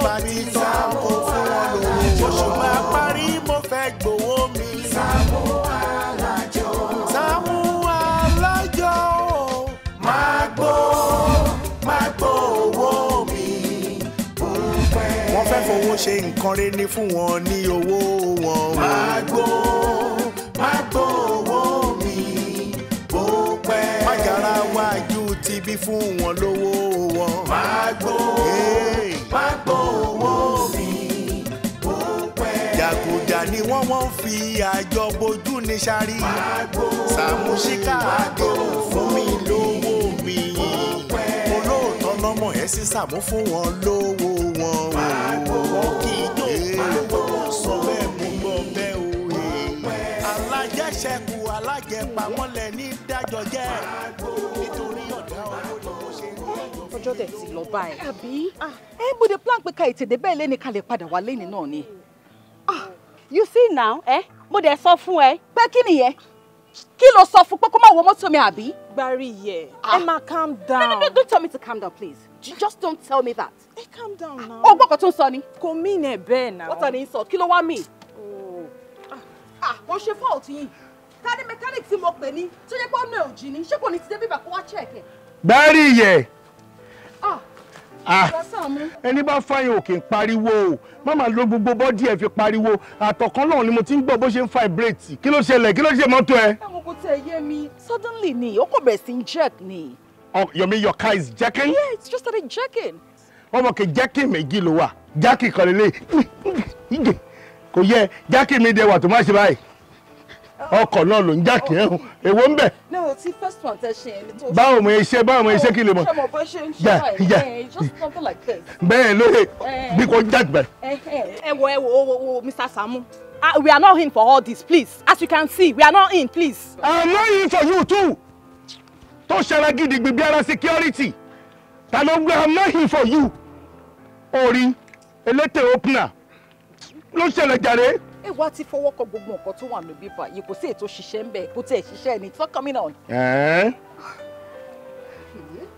bá ti tán kó fún wọn lówó. Oṣù máa parí mo fẹ́ gbowó mi. Sàámú Alájọ. Sàámú Alájọ. Máa gbó máa gbó owó mi. Wọ́n fẹ́ fowó ṣe nǹkan rẹ̀ ní fún wọn ní owó wọn. Máa gbó owó mi bó pẹ́. Májàra wájú ti bí fún wọn lówó wọn. Máa gbó owó mi bó pẹ́. Jàgùjà ni wọ́n fi àjọ bojú ní sáré. Sàámú Ṣíkà àdéhùn fún mi lówó mi. Olóòótọ́ lọ́mọ ẹ̀ sí Sàámú fún wọn lówó wọn. Wọ́n kì í jó olówó sọ bẹ́ẹ̀ mú gbọ́ bẹ́ẹ̀ o. Alájẹṣẹ́kù alájẹpamọ́lẹ̀ ní dájọ́ jẹ́. Nítorí ọ̀dà owó ni mo ṣe ní àjọ. Ọjọ́ dẹ̀ ti lọ báyìí. Àbí? Ẹ mo dey plan pé ká ètè dé bẹ́ẹ̀ lẹ́ni ká lè padà wá lẹ́ni náà ni. You see now, eh? Mo dẹ̀ sọ fún ẹ. Pé kí nìyẹn? Kí ló sọ fún pé kó má wọ mọ́tò mi àbí? Gbárí yẹ, ẹ máa calm down. No, no, don't tell me to calm down, please. Just don't tell me that. Ẹ calm down now. O gbọ́ kan tó ń sọ ni. Kò mean ẹ bẹ́ẹ̀ now. What an insult. Kí ló wá mean? Mo ṣe fault yín. Ta ni mechanic tí mo pè ní tó jẹ́ pé ọ̀nà òjì ni? Ṣé kò ní ti dé bíbà kó wá check ẹ̀? Gbárí yẹ. Ẹni bá fáyín òkè ń pariwo o, má máa lo gbogbo bọ́dí ẹ̀ fi pariwo. Àtọ̀kan náà ni mo ti ń gbọ́ bó ṣe ń vibrate. Kí ló ṣẹlẹ̀? Kí ló ṣe mọ́tò ẹ? Ẹ̀wọ̀n kò tẹ̀ yé mi. Suddenly ni, ó kò bẹ̀rẹ̀ sí ń jerk ni. You mean your car is jerking? Yeah, it's just started jerking. Ọmọ kì í jerking méjì ló wà. Jerking kan lélẹ̀. Kò yẹ jerking mi dẹ wà tó má ṣe báyìí. Ọkọ̀ náà ló ń jákè ẹ̀hún. Èwo ń bẹ̀? No, tí first one tẹ ṣe ẹni tó. Báwo mo ṣe báwo mo ṣe kí lè mọ̀? Ṣé mo bó ṣe ń ṣe báyìí? Just something like this. Bẹ́ẹ̀ ló lè bí kò jáde. Ẹ wo ẹ wo wo Mr. Sàámú. We are not in for all this, please. As you can see, we are not in, please. I am not in for you too. Tó ṣara gidigidi bí ara security. Ta ló ń gbé I'm not in for you. Orí elétè opener ló ṣẹlẹ̀ jàre. Ẹ wá ti fọwọ́ kọ gbogbo nǹkan tó wà níbí báyìí, kò sí ètò ṣiṣẹ́ ń bẹ̀, kò tiẹ̀ ṣiṣẹ́ ni, it's not coming on.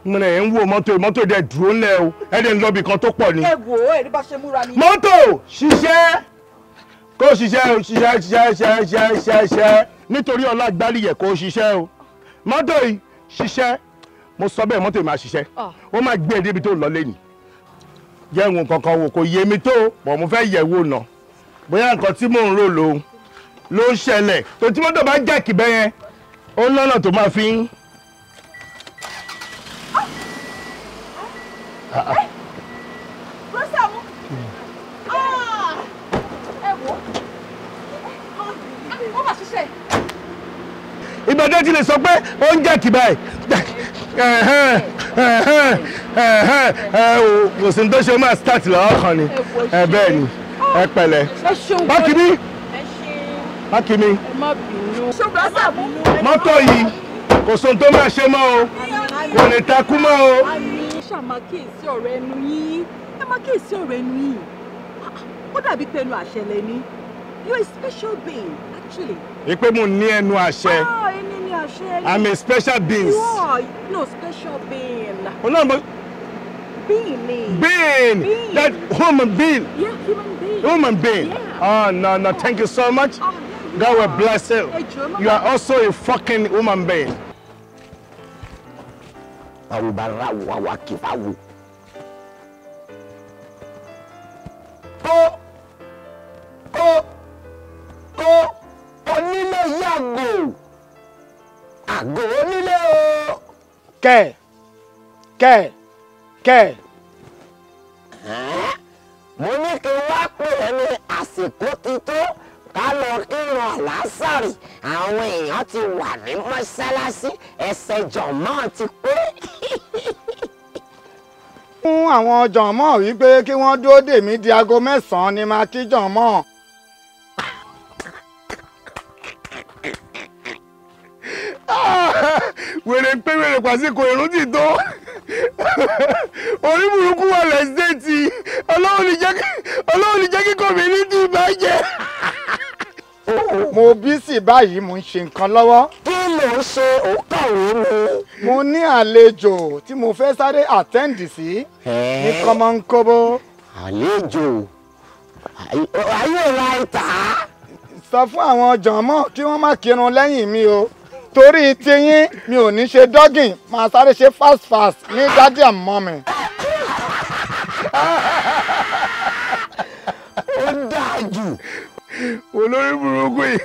Mo náà ń wo mọ́tò, mọ́tò dẹ̀ dúró ńlẹ̀ o, ẹ dẹ̀ ń lọ ibì kan tó pọ̀ ni. Ẹ wò ó, ẹ̀rí bá ṣe múra ni. Mọ́tò ṣiṣẹ́ kó ṣiṣẹ́ o, ṣiṣẹ́ ṣiṣẹ́ ṣiṣẹ́ ṣiṣẹ́ ṣiṣẹ́ nítorí ọlá gbálíyẹ̀ kó ṣiṣẹ́ o. Mọ́tò yìí ṣiṣẹ́, mo sọ bẹ́ẹ̀ mọ́tò yìí máa ṣiṣẹ́, ó máa gbé e débi tó lọ lẹ́yìn. Jẹ́ ìwọ̀n kankan wò kò yé mi tó, bọ̀ mo fẹ́ yẹ̀ wò náà. Bóyá nǹkan tí mò ń rò ló ń ṣẹlẹ̀ tó tí mọ́tò bá jẹ́kì bẹ́ẹ̀ yẹn ó lọ́nà tó máa fi ń. Ìbàdàn ti lè sọ pé ó ń jẹ́kì báyìí kò sí ní tó ṣe máa start lọ́wọ́ kan ni bẹ́ẹ̀ ni. Ẹ pẹ̀lẹ́. Mákìmí. Mákìmí. Mọ́tò yìí kò sóhun tó máa ṣe mọ́ o. Kò lè takú mọ́ o. Ẹ ṣáà máa kíyèsí ọ̀rọ̀ ẹnu yín. Ẹ máa kíyèsí ọ̀rọ̀ ẹnu yín. Ó dàbí pé ẹnu àṣẹ lẹ ní. You are a special being, actually. Ìpè mo ní ẹnu àṣẹ. Ẹni ní àṣẹ. I'm a special being. You are no special being. Olóòmọ. Being. Being. Being. That human being. Yeah, human being. Human being. Yeah. Oh, no, no. Thank you so much. Oh, yeah, God will bless you. You are also a fucking human being. Kó kó kó onílé yàgò àgò onílé o. Kẹ́ kẹ́ kẹ́. Mo ní kí n wá pè é ní àsìkò ti tó ká lọ kírun àlásàrì, àwọn èèyàn ti wà ní mọ́ṣáláṣí, ẹsẹ̀ jọ̀mọ́ ti pé. Fún àwọn jọ̀mọ́ wípé kí wọ́n dúró dè mí di aago 9 ni máa kí jọ̀mọ́. Wèrè pé wèrè pàṣípò ìrún ti tó. Orí burúkú wà lẹ́sẹ̀tì, Ọlọ́run ní jẹ́ kí community bàjẹ́. Mo bísí báyìí, mo ń ṣe nǹkan lọ́wọ́. Kí ló ń ṣe òkàwé mi? Mo ní àlejò tí mo fẹ́ sáré àtẹ́ǹdì sí ní kọ́mọ́nkóbó. Àlejò ayé ra ìta. Sọ fún àwọn jọ̀mọ́ kí wọ́n má kírun lẹ́yìn mi o, torí tiyín mi ò ní ṣe dọ́gìn, máa sáré ṣe fast fast ní daddy and mommy. Ó dáa jù. Olórí burúkú yìí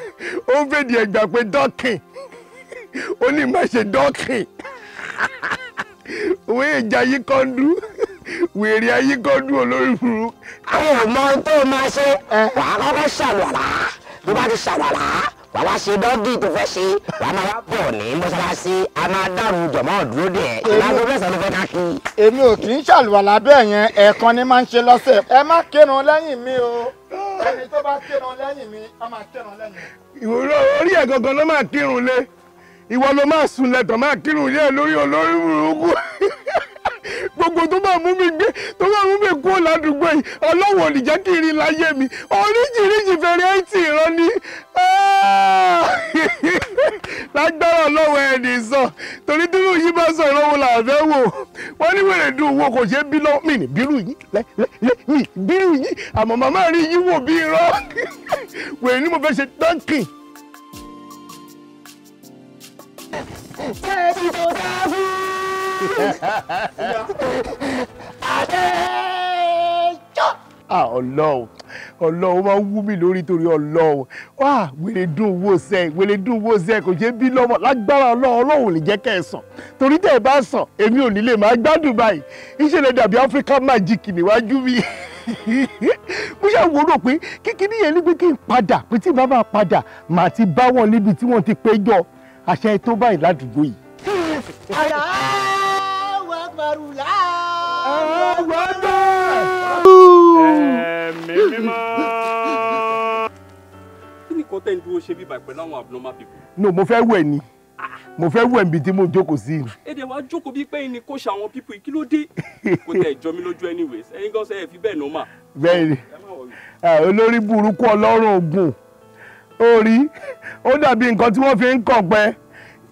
ó ń fèdí ẹgbà pé dọ́kìn, ó ní má ṣe dọ́kìn. Òwe ìjà yìí kọ́ńdú, wèrè ayé kọ́ńdú olórí burúkú. Àwọn ò mọ ohun tó máa ṣe, wàá kọ́kọ́ ṣàlùwàlá, tó bá ti ṣàlùwàlá wàá wá ṣe dọ́gì tó fẹ́ ṣe, wàá máa wá bọ̀ ní mọ́ṣáláṣí, a máa dàrú jọ̀mọ́ dúró dẹ̀ ìlànà mẹ́sàn-án ló fẹ́ ká kí. Èmi ò kì í ṣàlùwàlá bẹ́ẹ̀ yẹn, ẹ̀ẹ̀kan ni máa ń ṣe lọ́sẹ̀. Ẹ má kírun lẹ́yìn mi o, ẹni tó bá kírun lẹ́yìn mi á máa kírun lẹ́yìn mi. Ìwọ orí ẹ̀ gangan ló máa kírun lé, ìwọ ló máa sùn lẹ́tọ̀ máa kírun lé lórí olórí burúkú. Gbogbo tó bá mú mi gbé, tó bá mú mi kúrò ládùúgbò yìí, ọlọ́wọ́ ò ní jẹ́ kí n rí láyé mi. Oríṣiríṣi fèrè ẹ̀tì ìran ni lágbára ọlọ́wọ́ ẹ̀ ní sọ, torí tí yìí bá sọ ìrànwọ́ là fẹ́ wò. Wọ́n ní wèrè dùn wo kò ṣe bí lọ́wọ́ mi ní bírú yín lẹ́lẹ́ mi bírú yín, àmọ́ màmá rí yín wò bí irọ́. Wèrè ni mo fẹ́ ṣe tọ́ǹkì. Tẹ́tí tó dá fún. Ọlọ́run Ọlọ́run máa ń wú mi lórí torí Ọlọ́run. Wá wèrè dùn wò sẹ́, wèrè dùn wò sẹ́, kò ṣe bí lọ́mọ lágbára Ọlọ́run. Ọlọ́run ò lè jẹ́ kẹ́ ẹ sàn, torí tẹ́ ẹ bá sàn èmi ò ní lè máa gbádùn báyìí. Ìṣẹ̀lẹ̀ dàbí African Magic níwájú mi. Mo ṣe wò ó pé kíkiní yẹn ní pé kí n padà, pé tí bàbá padà màá ti bá wọn níbi tí wọ́n ti péjọ àṣẹ tó báyìí ládùúgbò yìí. Ẹ̀mí mímọ́. Kí ni kò tẹ́ ń dúró ṣe bíbá pẹ̀lú àwọn abnormal people? No, mo fẹ́ wẹ̀ ni, mo fẹ́ wẹ̀ níbi tí mo jókòó sí. Èdè wa jókòó bíi pé ní kò ṣe àwọn people yìí, kí ló dé? Kò tẹ̀ jọ mí lójú anyways, ẹ̀yin gan sẹ́ ẹ̀ fi bẹ́ẹ̀ normal. Bẹ́ẹ̀ni, olórí burúkú ọlọ́run ògùn orí, ó dàbí nǹkan tí wọ́n fi ń kàn pẹ́.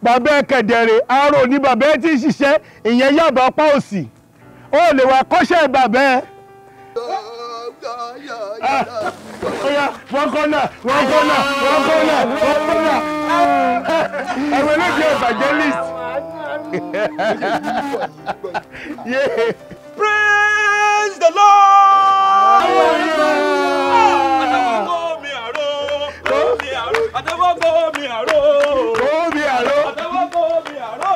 Bàbá ẹ̀ kẹ̀dẹ̀rẹ̀ aró ní bàbá ẹ̀ tí ń ṣiṣẹ́, ìyẹn yàbá apá òsì, ó lè wá kọ́ṣẹ́ bàbá ẹ̀. Oya, wọ́n kọ́nà, wọ́n kọ́nà, wọ́n kọ́nà, wọ́n kọ́nà. Ẹ̀wọ̀n eléyìí evangelist. Praise the Lord! Àtàwọn kò mi àró, kò mi àró, àtàwọn kò mi àró. Kò mi àró. Àtàwọn kò mi àró.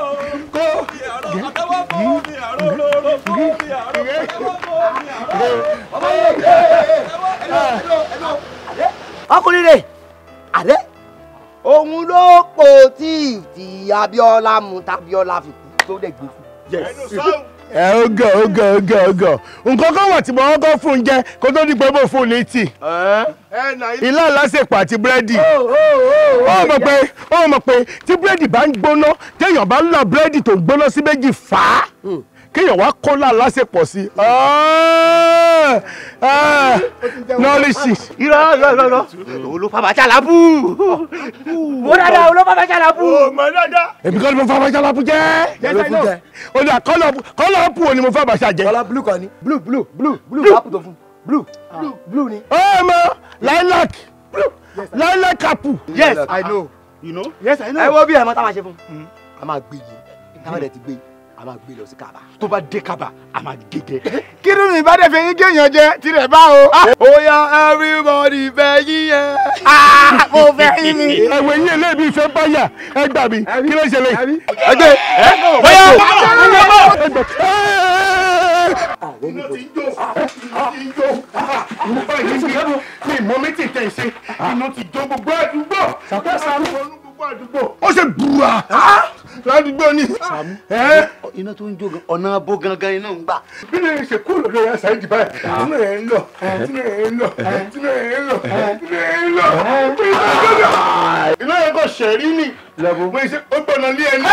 Kò mi àró. Àtàwọn kò mi àró lóró, kò mi àró. Àtàwọn kò mi àró. Ọkùnrin rẹ̀ àlẹ́ òun ló pò tí Abíọ́lá mu tàbíọ́lá fi kú tó dẹ̀ gbé fún. Ẹ ó gọ̀ ó gọ̀ ó gọ̀ ó gọ̀, nǹkan kan wà tí mo kọ́kọ́ fún un jẹ kó tó di pé mo fún un ní tíì, ilá alásèpọ̀ àti búrẹ́dì. Ó mọ̀ pé tí búrẹ́dì bá ń gbóná, téèyàn bá ń la búrẹ́dì tó ń gbóná sí méjì fà á, kéèyàn wá kó lá alásèpọ̀ sí nọ́ọ̀lìṣì. Irọ́ irọ́ irọ́ irọ́, olùfàbàjálàbù mo dáadáa, olùfàbàjálàbù. Èmi kọ́ ni mo fàbàjálàbù jẹ́. O ní kọ́lọ̀ pù ni mo fàbàṣà jẹ́. Kọ́lọ̀ blue kan ni, blue blue blue blue apple tó fún blue blue ni. Ó mọ lilac lilac apple. Yes I know. You know? Yes I know. Ẹ wo bí ẹ mọ táwa ṣe fún. A máa gbé yìí, táwa dẹ̀ ti gbé yìí, a máa gbé lọ sí Kaaba. Tó bá dé Kaaba, a máa gègé. Kí ni mi bá dẹ̀ fi yín géèyàn jẹ tirẹ̀ bá o. Ó yá everybody fẹ́ yín yẹn. Mo fẹ́ yín ni. Ẹ̀wẹ̀ yín eléyìí ìfẹ́ báyà, ẹ gbà mí, kí ló ṣẹlẹ̀? Ẹgbẹ́ bóyá. Iná ti ń jó, iná ti ń jó. Mo bá yín bí mi mọ méjì tẹ̀ ṣe, iná ti jó gbogbo àdúgbò. Gbogbo àdúgbò. Ó ṣe gbùrà ládùúgbò ni. Iná tó ń jó ọ̀nà bó gangan iná ń gbà. Bí lè ṣe kúrò lórí ẹsẹ̀ ìdìbò ẹ̀, tí lè ń lọ, tí lè ń lọ, tí lè ń lọ, tí lè ń lọ. Iná yẹn kò ṣẹ̀rí ni. Mo ṣe ó gbọ́nà lé ẹni.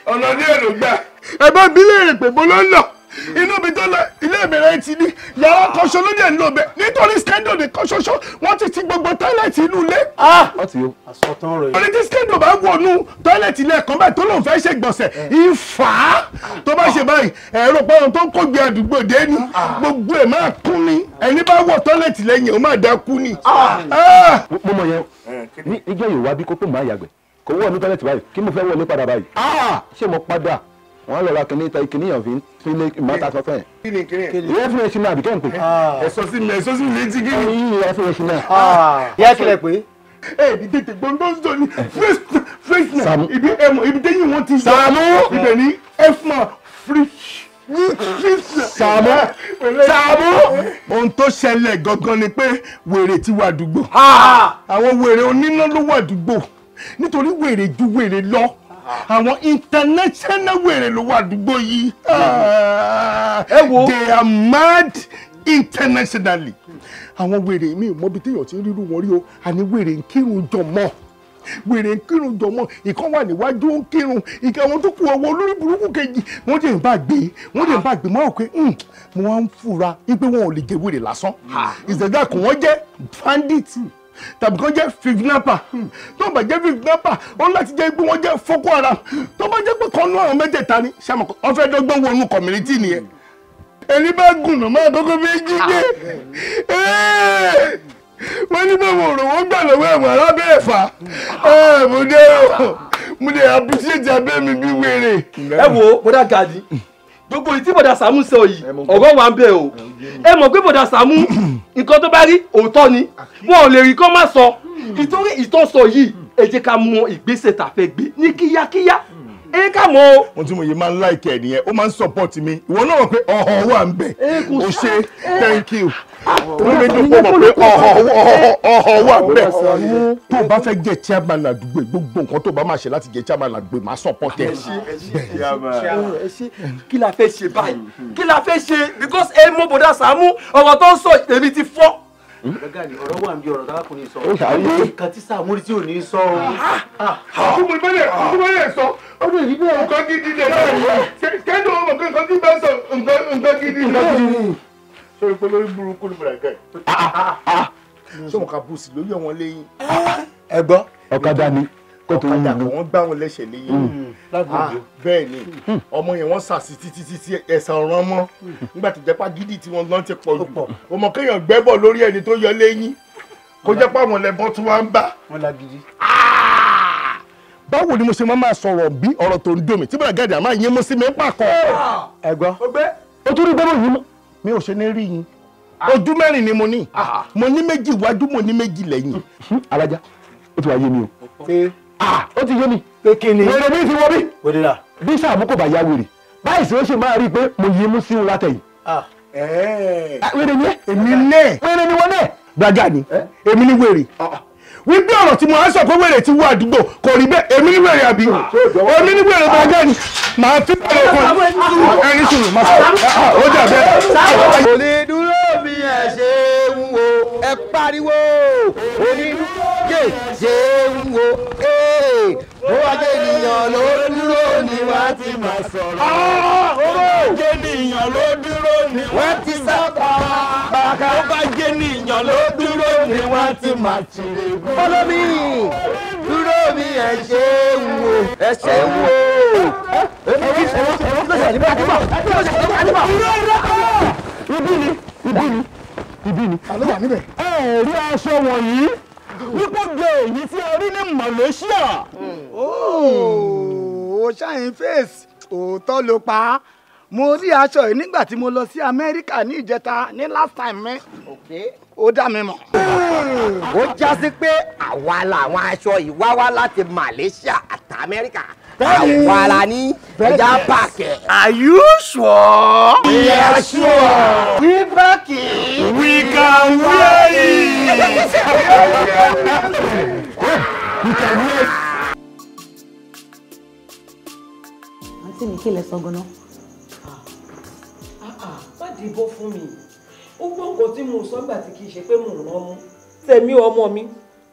Ọ̀nà ní èrò gbà. Ẹ bá bí léèrè pé mo ló ń lọ. Inú mi tó lọ ilé mi rẹ ti ní yàrá kan ṣoṣo ló dẹ̀ ń lò bẹ́ẹ̀ nítorí skendo nìkan ṣoṣo wọ́n ti ti gbogbo tọ́ílẹ̀tì inú ilé. Torí tí skendo bá wọnú tọ́ílẹ̀tì ilé ẹ̀kan báyìí tó lóun fẹ́ ṣe gbọ̀nsẹ̀ ìfà tó bá ṣe báyìí ẹ̀rọ pọ́n tó ń kógbe àdúgbò dé ni gbogbo ẹ̀ máa kún ni ẹni bá wọ tọ́ílẹ̀tì lẹ́yìn ó máa dákú ni. Mo mọ yẹn níjọ́ yóò wá bí kó pè máa yàgbẹ́ kò wọ́ ní tọ́lẹ̀tì báyìí kí mo fẹ́ wọlé padà báyìí ṣé mo padà wọ́n lọ ra kìnìún kìnìún yàn fi lé ìmọ̀ta sọ fẹ́ yẹn. Ìyẹn fún ẹṣin náà àbí kẹ́ ń pè. Ẹ̀sọ́ sí mi ẹ̀sọ́ sí mi létí kí ni. Ìyẹn fún ẹṣin náà. Yẹ kílẹ̀ pé. Ẹ ní tètè gbọ́ngàn sọ ni fresh na ibi ẹmọ ibi tẹ́yìn wọn ti Sàámú ibẹ̀ ní ẹfma fresh. Sàámú Sàámú. Ohun tó ṣẹlẹ̀ gangan ni pé wèrè ti wà àdúgbò. Àwọn wèrè oníná ló wà àdúgbò nítorí wèrè ju wèrè lọ. Àwọn international wèrè ló wà àdúgbò yìí. Ẹ wo. They are mad internationally. Àwọn wèrè mi mọ ibi téèyàn ti ń rírú wọn rí o. Àní wèrè ń kírun jọ mọ́. Wèrè ń kírun jọ mọ́. Ìkan wà níwájú ó ń kírun. Ìkan àwọn tó kù ọwọ́ olórí burúkú kejì. Wọ́n dẹ̀ ń bá gbé. Wọ́n dẹ̀ ń bá gbé. Mọ́ pé mo wá ń fura wípé wọn ò lè jẹ wèrè lásán. Ìṣẹ̀dá kò wọ́n jẹ́ bandit tàbí kàn jẹ́ fìdínápà. Tó bá jẹ́ fìdínápà ó láti jẹ́ pé wọ́n jẹ́ Boko Haram. Tó bá jẹ́ pé kan nú àwọn mẹ́tẹ̀ẹ̀ta ni sàmọ̀ wọ́n fẹ́ dọ́gbọ́n wọnú community nìyẹn. Ẹni bá gùnà máa kọ́kọ́ fi jí gbé. Wọ́n ní báwo ọ̀rọ̀ wọ́n gbà lọ́wọ́ ẹ̀wọ̀n arábẹ́ ẹ̀fà. Mo dé o, mo dé appreciate abẹ́ mi bí wèrè. Ẹ wo bọ́dà Gani, gbogbo ìtí bọ́dà Sàámú sọ yìí ọ̀rọ̀ wà ń bẹ̀ o. Ẹ mọ̀ pé bọ́dà Sàámú nǹkan tó bá rí òótọ́ ni, wọn ò lè rí kó má sọ. Ìtorí ìtàn sọ yìí, ẹ jẹ́ ká mọ ìgbésẹ̀ tá a fẹ́ gbé ní kíákíá. Ẹ ká mọ̀ o. Ohun tí mo yẹ máa ń láìkẹ́ ẹ̀ nìyẹn, ó máa ń support mi. Ìwọ náà mọ̀ pé ọ̀họ̀ wà ń bẹ̀. O ṣe thank you. Wọ́n mi dùn pọ̀ mọ̀ pé ọ̀họ̀ wà ń bẹ̀. Tó o bá fẹ́ jẹ́ chairman àdúgbò, gbogbo nǹkan tó o bá máa ṣe láti jẹ́ chairman àdúgbò, máa support ẹ. Kí la fẹ́ ṣe báyìí? Kí la fẹ́ ṣe? Because ẹ mọ̀ bọ̀dá Sàámú, ọ̀rọ̀ tó ń sọ èmi ti fọ́. Gani, ọ̀rọ̀ wà níbi ọ̀rọ̀ tábàkùnrin sọ. Nǹkan tí Sàámú rí tí ò ní sọ o. Kúmọ̀ ìbálẹ̀ sọ, nǹkan gidi lè sọ. Kẹ́ndọ̀ ọmọ nǹkan tí bá sọ nǹkan gidi lè sọ. Sori pé lórí burúkú ni bùrọ̀dá yìí. Ṣé wọn kà bùsì lórí ọ̀wọ́n lẹ́yìn? Ẹ gbọ́. Ọ̀kadà ni. Ọ̀kadà kan wọ́n gbá wọn lẹ́sẹ̀ lẹ́yìn. Bẹ́ẹ̀ ni, ọmọ yẹn wọ́n sàsì títí títí ẹ̀sán ọ̀ràn mọ́. Nígbà tó jẹ́ pá gidi tí wọ́n gan ti pọ̀ jù. Ọmọ kéèyàn gbẹ́bọ̀ lórí ẹni tó yọ lẹ́yìn. Kó jẹ́ pé àwọn lẹ́bọ̀ tí wọ́n ń bá. Wọ́n lágídí. Báwo ni mo ṣe máa sọ̀rọ̀ bí ọ̀rọ̀ tó ń dùn mí tí bọ̀dà Gani àmọ́ ìyẹn mú sí mi ń pàkọ́. Ẹ gbọ́. O tún rí gbọ́dọ̀ yìí mọ́. Mi ò ṣe ní rí yín. Ojú mẹ́rin ni mo ní. Mo ní méjì wájú, mo ní méjì lẹ́yìn. Alájà, ó ti wá yé mi o. Ó ti yé mi. Pé kí ni? Wèrè mi ti wọ bí. Wèrè rà. Bí Sàámú kò bá ya wèrè, báyìí sì ó ṣe máa rí i pé mo yí mú sí un látẹ̀yìn. Wèrè ni ẹ́. Èmi náà. Wèrè ni wọ́n náà. Gbàgà ni, èmi ni wèrè. Wípé ọ̀rọ̀ tí mo á sọ pé wèrè ti wọ àdúgbò kò rí bẹ́ẹ̀, èmi ni wèrè àbí? Èmi ni wèrè Gbàgà ni. Màá fi bẹ̀rẹ̀ kan ẹni sùn, màá fi ó jà bẹ́ẹ̀. Onídúró mi ẹ̀ ṣe ń wo, ẹ pariwo. Onídúró ṣe ń wo, ó wá jẹ́ ènìyàn ló dúró ni wọ́n ti máa sọ̀rọ̀. Ó jẹ́ ènìyàn ló dúró ni wọ́n ti sábà. Ó bá jẹ́ ènìyàn ló dúró ni wọ́n ti máa ṣeré. Follow me, dúró mi ẹ̀ ṣe ń wo, ẹ ṣe ń wo. Ibi ni. Àlọ́ wà níbẹ̀. Ẹ rí aṣọ wọ̀nyí wípé gbé èyí tí a rí ní Malaysia. Ooo, shine face, òótọ́ ló pa á. Mo rí aṣọ yìí nígbà tí mo lọ sí Amẹ́ríkà ní ìjẹta ní last time mi. Ó dá mi mọ̀. Ó já sí pé àwa làwọn aṣọ yìí wá wá láti Malaysia àti Amẹ́ríkà. Àwa la ní ẹja pààkì. Are you sure? We are sure. We pack it. We can wear it. We can wear it. Àǹtí mi, kí lẹ sọ gan-an? Má dìbò fún mi. Ó gbọ́ nǹkan tí mo sọ nígbà tí kì í ṣe pé mò ń rán mú. Tẹ̀mí ọmọ mi,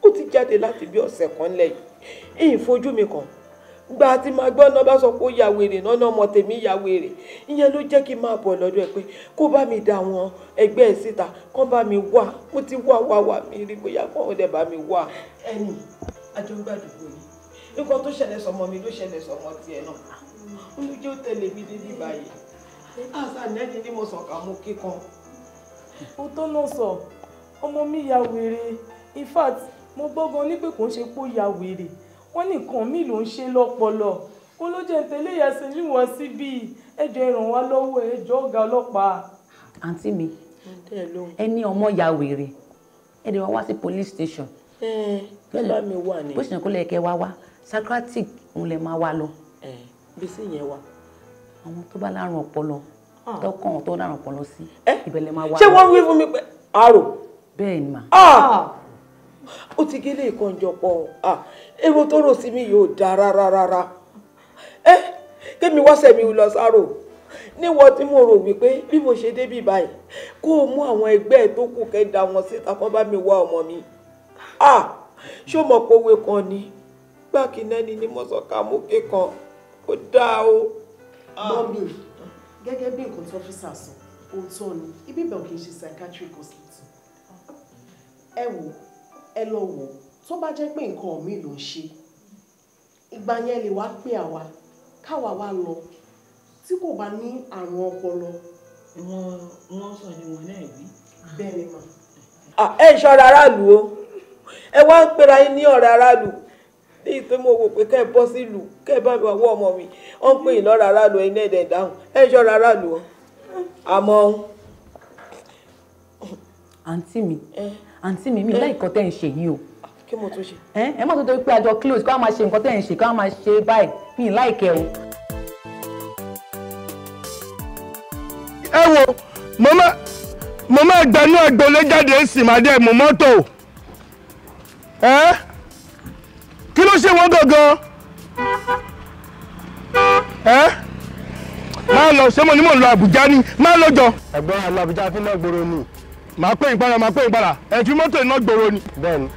ó ti jáde láti bí ọ̀sẹ̀ kan lẹ́yìn. Ìyìn fojú mi kàn. Gba tí máa gbọ́ náà bá sọ pé ó ya wèrè náà náà ọmọ tèmi ya wèrè. Ìyẹn ló jẹ́ kí n máa bọ̀ lọ́dọ̀ ẹ̀ pé kó bá mi dà àwọn ẹgbẹ́ ẹ̀ síta, kán bá mi wá. Mo ti wá wá wá mi rí bóyá kán ó dẹ̀ bá mi wá. Ẹnì, àjọ ń gbàdúgbò yìí. Nǹkan tó ṣẹlẹ̀ sọmọ mi ló ṣẹlẹ̀ sọmọ tiẹ̀ náà. Olùjẹ́ ó tẹ̀lé mi débi báyìí. Àṣà nẹ́ni ni mo sọ̀kà mú kíkan. Ó tó náà sọ, ọmọ mi ya wèrè. In fact, mo gbọ́ gan ní pé kò ń ṣe pé ó ya wèrè. Wọ́n ní nǹkan mi ló ń ṣe lọ́pọlọ. Ó ló jẹ́ tẹ̀lé ìyá Sẹ́líù wá síbí. Ẹ jọ̀ọ́ ẹ ràn wá lọ́wọ́, ẹ jọ̀ọ́ ọ̀gá ọlọ́pàá. Àǹtí mi, ẹ ní ọmọ ya wèrè. Ẹ dẹ̀ wá wá sí police station. Ẹ bá mi wà ní. Bó ṣe kó lè kẹ́ wá wá, psychiatric òun lè máa wá lọ. Bí sí yẹn wà. Àwọn tó bá lárùn ọpọlọ, tọkàn tó lárùn ọpọlọ sí, ibẹ̀ lè máa wá lọ. Ṣé wọ́n wí fún mi pé àrò? Bẹ́ẹ̀ ni mà. Ó ti gélé ìkànjọpọ̀ èrò tó rò sí mi yóò dáa rárá rárá. Kémi wá sẹ̀mi lọ sáró níwọ̀n tí mo rò wípé bí mo ṣe débí báyìí kó o mú àwọn ẹgbẹ́ tó kù kẹ́ da wọn síta kó bá mi wá ọmọ mi. Ṣó mọ̀ pé òwe kan ni gbákinẹ́ni ni mo sọ ká mú kíkan kó dáa o. Mọ́mí, gẹ́gẹ́ bí nǹkan tí ọ́fíìsà sọ, òótọ́ ni ibi ìbẹ̀ ò kì í ṣe psychiatric hospital. Ẹ wò, ẹ lọ wò, tó bá jẹ́ pé nǹkan míì ló ń ṣe, ìgbà yẹn lè wá pé àwa káwa wá lọ tí kò bá ní àrùn ọpọlọ. Wọ́n sọ ni wọ́n náà wí. Bẹ́ẹ̀ ni mà. Ẹ ń ṣọ́ra aráàlú o, ẹ wá ń pera yín ní ọ̀rẹ́ aráàlú. Ní ìpè mo wò pé kẹ́ ẹ bọ́ sílùú kẹ́ ẹ bá mi wá ọmọ mi, wọ́n ń pè yín lọ́rọ̀ aráàlú ẹ̀yin náà ẹ̀dẹ̀ dáhùn. Ẹ ń ṣọ́ra aráàlú o. Àmọ́. Àǹtí mi, mi láì kọ́ tẹ́ ń ṣe yìí o. Kí mo tún ṣe? Ẹ má tó torí pé àjọ close ká máa ṣe nǹkan tẹ́ ń ṣe ká máa ṣe báyìí, mi láìkẹ́ o. Ẹ wo, mo máa gbanú agboolé jáde sì máa dé mú mọ́tò. Ẹ kí ló ṣe wọ́n gangan? Ẹ máa lọ, ṣé mo ní mò ń lọ Àbújá ni? Máa lọ jọ. Ẹ̀gbọ́n àlọ́ Àbújá fi náà gbòòrò ni. Màá pè yín padà, màá pè yín padà. Ẹ fi mọ́tò iná gbòòrò ni. Bẹ́ẹ̀ni.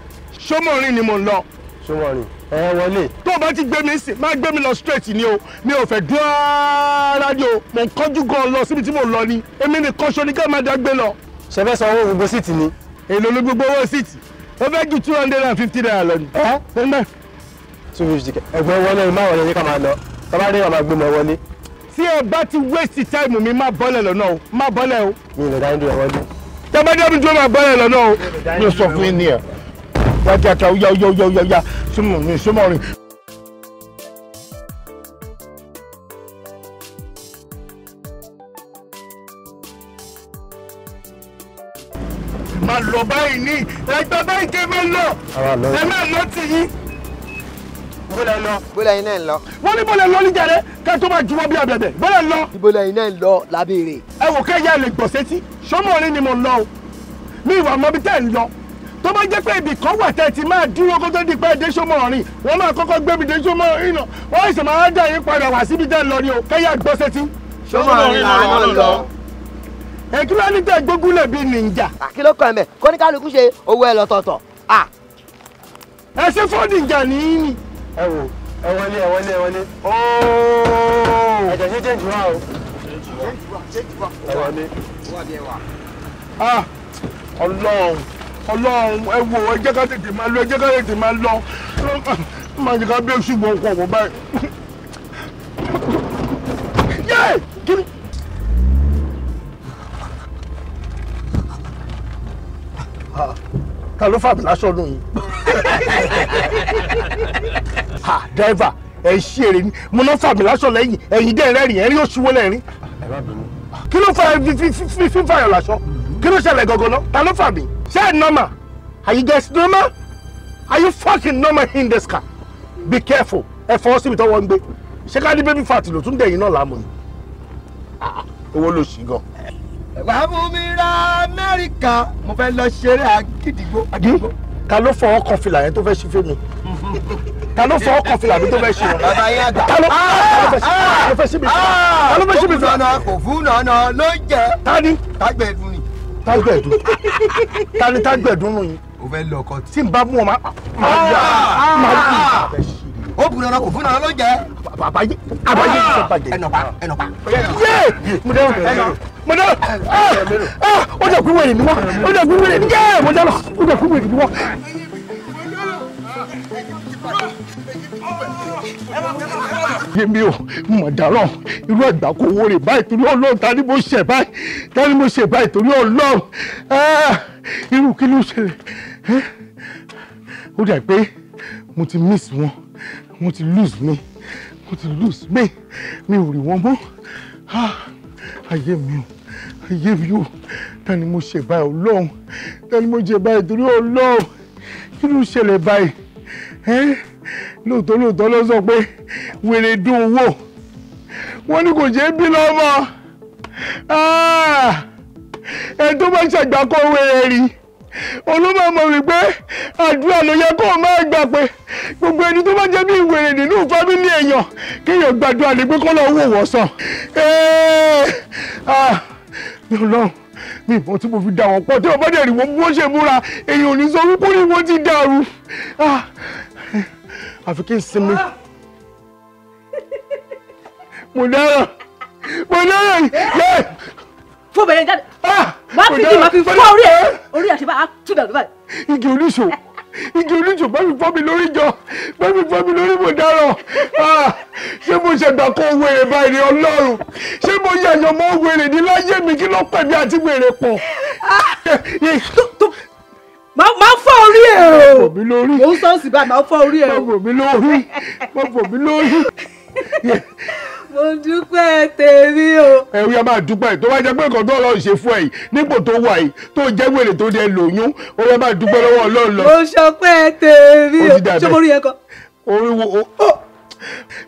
Ṣómọ̀rin ni mò ń lọ. Ṣómọ̀rin. Ẹ wọlé. Tó o bá ti gbé mi sí, máa gbé mi lọ straight ni o. Mi ò fẹ́ dúró rárá ni o. Mò ń kánjú gan lọ síbi tí mò ń lọ ni. Èmi nìkan ṣo ni ká máa dá gbé lọ. Ṣé fẹ́ san owó gbogbo síìtì ni? Èló ló gbogbo owó síìtì? Ó fẹ́ ju 250 naira lọ ni. Ẹ 250. Ẹ̀gbọ́n wọlé, má wọlé, ká máa lọ. Tọ́ba dé, máa gbé mọ wọlé. Tí ẹ bá ti waste time mi, má bọ́lẹ̀ lọ́nà o, má bọ́lẹ̀ o. Mi ò lè dá yín dúró wọlé. Tọ́ba dé mi dúró, má bọ́lẹ̀ lọ́nà o. Mi ò sọ fún yín ní ẹ̀. Wá kíákíá, ó yá ó yá ó yá ó yá, súnmọ́ mi, súnmọ́ rìn. Máa lọ báyìí ní ẹgbẹ́ báyìí kí ẹ máa lọ. Ẹ máa lọ tì yín. Bólẹ̀ lọ. Bólẹ̀ iná ń lọ. Wọ́n ní bólẹ̀ lọ níjàre ká tó máa juwọ́ bí abẹ̀bẹ̀. Bólẹ̀ lọ. Bólẹ̀ iná ń lọ lábẹ́rẹ́. Ẹ wò kẹ́yà lè gbọ̀ sétí. Ṣọ́mọ̀rin ni mo lọ o. Mi ìwà mọ́bí tẹ́ ń lọ. Tó bá jẹ́ pé ibì kan wà tẹ́ ti máa dúró kó tó di pé dé Ṣómọ̀rin, wọ́n máa kọ́kọ́ gbé mi dé Ṣómọ̀rin náà. Wọ́n sì máa dá yín padà wá síbi tẹ́ ń lọ ni o. Kẹ́yà gbọ́ sétí. Ṣómọ̀rin là ń lọ. Ẹ kí ló ní tẹ́ gbógúnlẹ̀ bíi nìjà. Kí ló kàn mẹ́? Kóníkálukú ṣe owó ẹ lọ́tọ̀ọ̀tọ̀. Ẹ ṣe fún nìjà nìyí ni. Ẹ wò, ẹ wọlé, ẹ wọlé, ẹ wọlé. Ooo. Ẹ̀jẹ̀ ṣe change wá o. Ẹ wọlé. Ọlọ́run, Ọlọ́run, ẹ wò, ẹ jẹ́ ká tètè máa lọ, ẹ jẹ́ ká tètè máa lọ. Má jẹ́ ká bí oṣù gbọ̀n kọ̀ wọ́n báyìí. Yé! Kí ni? Ta ló fàbí lásán nù yín? Ha, driver, ẹ ṣí èrè ni. Mo náà fàbí lásán lẹ́yìn, ẹ̀yìn dẹ́ rẹ́rìn, ẹ̀rín oṣù wo lẹ́rìn. Kí ló fa fífàyàn lásán? Kí ló ṣẹlẹ̀ gangan náà? Ta ló fà mí? Ṣé ẹ normal? Are you guys normal? Are you fucking normal in this car? Be careful. Ẹ fọwọ́ síbi tọ́wọ́ ń gbé. Ṣé ká ní baby fat ló tún dẹ̀yìn náà láàmú ni? Owó ló ṣì gan. Wàá mú mi ra Amẹ́ríkà, mo fẹ́ lọ ṣeré àgídìgbò. Ta ló fọwọ́ kan fìlà yẹn tó fẹ́ ṣí fún mi? Ta ló fọwọ́ kan fìlà mi tó fẹ́ ṣí wọn? Bàbá yín àgbà. Ta ló fẹ́ ṣí mi? Ta ló fẹ́ ṣí mi? Kò fún nànà, kò fún nànà ló ń jẹ. Ta ni? Tágbẹ̀dùn ni. Tágbẹ̀dùn. Ta ni tágbẹ̀dùn nù yín? O fẹ́ lọ ọkọ tí n bá mú ọ máa yá máa yá. Ó Ó bu nana kò fún nana ló jẹ. Àbáyé àbáyé ti bàjẹ́. Ẹnọpa ẹnọpa. Yé mo dẹ́rù mo dẹ́rù ó dẹ̀ kú wèrè ni wọ́n ó dẹ̀ kú wèrè ni yé mo dẹ́rù ó dẹ̀ kú wèrè ni wọ́n. Yémi o mọ̀ dáràn irú àgbà kò wo rè báyìí torí Ọlọ́run ta ni mo ṣẹ̀ báyìí ta ni mo ṣẹ̀ báyìí torí Ọlọ́run irú kí ló ṣẹlẹ̀ ó dà pé mo ti miss wọn mo ti lose mi mo ti lose mi mi ò rí wọn mọ́ ayé mi o ayé mi o ta ni mo ṣẹ̀ báyìí Ọlọ́run ta ni mo ṣẹ̀ báyìí torí Ọlọ́run kí ló ṣẹlẹ̀ báyìí lóòótọ́ lóòótọ́ ló sọ pé wèrè dùn wò wọ́n ní kò jẹ́ bí lọ́mọ ẹ tó bá ṣàgbákò wèrè rí olómọ mọ̀ wípé àdúrà ló yẹ kó o máa gbà pé gbogbo ẹni tó bá jẹ́ bí wèrè nínú fámílì èèyàn kéèyàn gbàdúrà ní pé kó lọ wò wọ́n sàn. Mi ò lọ́rùn mi ìbọn tí mo fi dà wọ́n pọ̀ tí wọ́n bá dẹ̀ rí wọn bí wọ́n ṣe múra èèyàn ò ní sọ wípé ní wọ́n ti dàrú àfi kí n sinmi. Mo dáràn mo dáràn yẹ. Fún bẹ̀rẹ̀ jáde máa fi kí máa fi fọ́ orí ẹ̀ orí àṣẹ bá tún dàrú báyìí. Igi oníṣò igi oníṣò bá mi fọ́ mi lórí jọ bá mi fọ́ mi lórí mo dáràn ṣé mo ṣẹ̀gbà kó wèrè báyìí ní Ọlọ́run ṣé mo yàyàn mọ́ wèrè ní láyé mi kí ló pẹ̀ mí àti wèrè pọ̀. Máa fọ́ orí ẹ̀ o. Má fọ́ mi lórí. Mo ń sọ́ọ̀sì báyìí máa fọ́ orí ẹ̀ o. Má fọ́ mi lórí má fọ́ mi lórí. Mo dúpẹ́ tèmi o. Ẹ ó yá máa dúpẹ́ tó bá jẹ́ pé nǹkan tó Ọlọ́run ṣe fún ẹ yìí nípò tó wà yìí tó jẹ́ wèrè tó dẹ lóyún ó yá máa dúpẹ́ lọ́wọ́ Ọlọ́run lọ. Mo ṣọpẹ́ tèmi o. Ṣé mo rí ẹ kan? Orí wo o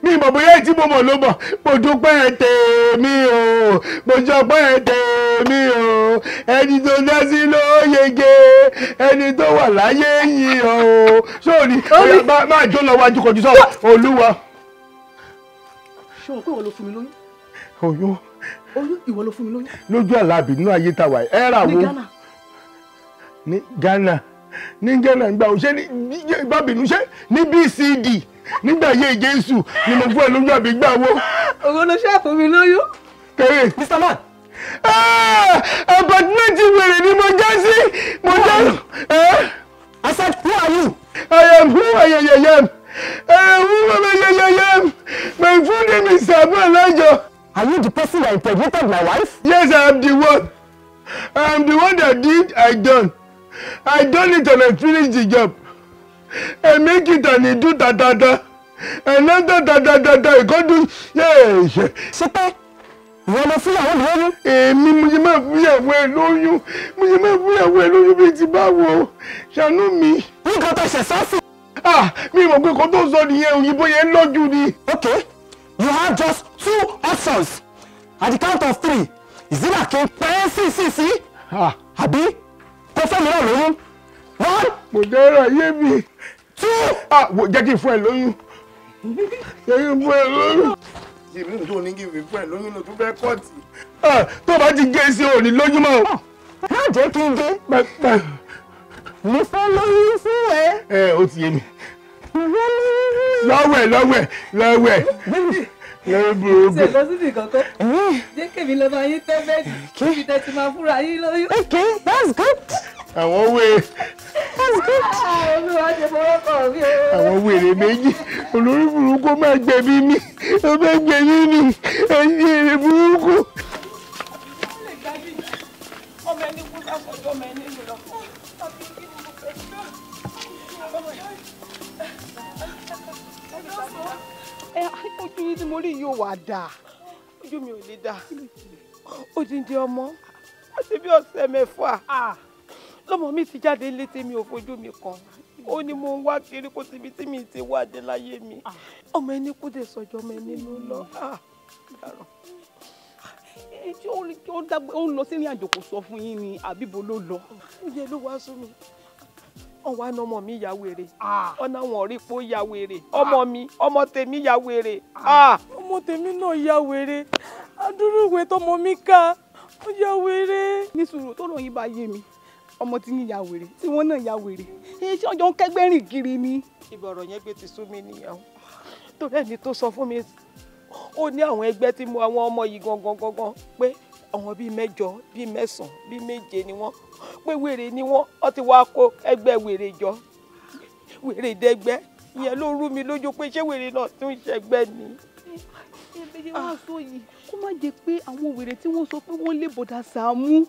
mi ìmọ̀ bóyá tí mo mọ̀ ló mọ̀ mo dúpẹ́ tèmi o mo ṣọpẹ́ tèmi o ẹni tó dá sí ló yege ẹni tó wà láyé yìí o sóòní máa jó lọ wájú kọjú sọ Olúwa. Ṣé o pé ìwọ ló fún mi lóyún? Oyún. Oyún ìwọ ló fún mi lóyún. Lójú àlàbì nínú ayé ta wà ẹ rà wo ní Ghana. Ní Ghana ní Ghana gba òṣè ní bábìnú ṣe ní BCD nígbà yé Jésù ni mo fún ẹ lójú àbí gbà wo. Òun ló ṣe fún mi lóyún. Kéré. Mr. Man. Apartment wèrè ni mo já sí mo já. I said who are you? I am who I am. I am who I am. My full name is Sàámú Alájọ. Are you the person that impregnated my wife? Yes, I am the one. I am the one that did I done. I done it and I finish the job. I make it and he do ta ta ta. And after ta ta ta ta, he come do yeah. Ṣé pé ìwọ ló fún ìyàwó mi lóyún? Èmi mo ṣe máa fún ìyàwó ẹ lóyún. Mo ṣe máa fún ìyàwó ẹ lóyún bíi ti báwo. Ṣàánú mi. Nǹkan tó ṣe sọ́ọ̀sì. Ah, mi mọ̀ pé nǹkan tó sọ nìyẹn òyìnbó yẹn lọ́jú ni. Okay, you have just two options. At the count of three, ìzílà kí n pẹ́ sí sí sí. Àbí kò fẹ́ mi náà lóyún. One. Mo dẹ́rọ ayé mi. Two. Ah, wo jẹ́ kí n fún ẹ lóyún. Jẹ́ kí n fún ẹ lóyún. Ìbí tó ní kí n fún ẹ lóyún ló tún fẹ́ kọ́ọ̀tì. Tó o bá ti gé sí òní lóyún mọ́. Má jẹ́ kí n gé. Mo fẹ́ lóyún fún ẹ. Ẹ ó ti yé mi. Lọ́wẹ̀ lọ́wẹ̀ lọ́wẹ̀. Lọ́wẹ̀ burúkú. Ṣé lọ síbi kankan? Jẹ́ kèmí lọ bá yín tẹ́ bẹ́ẹ̀dì. Kíbi tẹ́ ti máa fúnra yín lóyún. Okay, that's good. Àwọn wèrè. That's good. Olúwa ṣe fọwọ́ kàn mí o. Àwọn wèrè méjì olórí burúkú máa gbẹ̀mí mi ó fẹ́ gbẹ̀mí mi ẹ̀yìn èrè burúkú. Ọmọ ẹni kú sásọjọ́ ọmọ ẹni lọ. Ẹ ojú yín tí mo rí yóò wá dáa. Ojú mi ò lè dáa. Odindi ọmọ ó ti bí ọ̀sẹ̀ mẹ́fà. Lọ́mọ mi ti jáde létí mi ò fojú mi kan. Ó ní mo ń wá kiri kó síbi tí mi ti wá dé láyé mi. Ọmọ ẹni kú dé sọjọ́ ọmọ ẹni ló lọ. Ṣé ó ń lọ sí ìrìn àjò kò sọ fún yín ni àbíbo ló lọ? Oúnjẹ ló wá sún mi. Ọwọ́ àna ọmọ mi ya wèrè. Ọ̀nà àwọn ọ̀rí pé ó ya wèrè. Ọmọ mi, ọmọ tèmi ya wèrè. Ọmọ tèmi náà ya wèrè. Adúrú ìwé tọmọ mi ká, ó ya wèrè. Ní sùúrù tó lóyún bá yé mi. Ọmọ tí yín ya wèrè tí wọ́n náà ya wèrè, ṣé ọjọ́ ń kẹ́gbẹ́ rìn kiri ni. Ibi ọ̀rọ̀ yẹn gbé ti sú mi nìyẹn o, torí ẹni tó sọ fún mi ó ní àwọn ẹgbẹ́ tí mo àwọn ọmọ yìí gangan gangan pé àwọn bíi 8 bíi 9 bíi 7 ni wọ́n, pé wèrè ni wọ́n, wọ́n ti wá kó ẹgbẹ́ wèrè jọ, wèrè dẹgbẹ́. Ìyẹn ló rú mi lójú pé ṣé wèrè náà tún ṣẹgbẹ́ ni. Ẹbí wá sọ yìí kó má jẹ́ pé àwọn wèrè tí wọ́n sọ pé wọ́n lé bọ̀dà Sàámú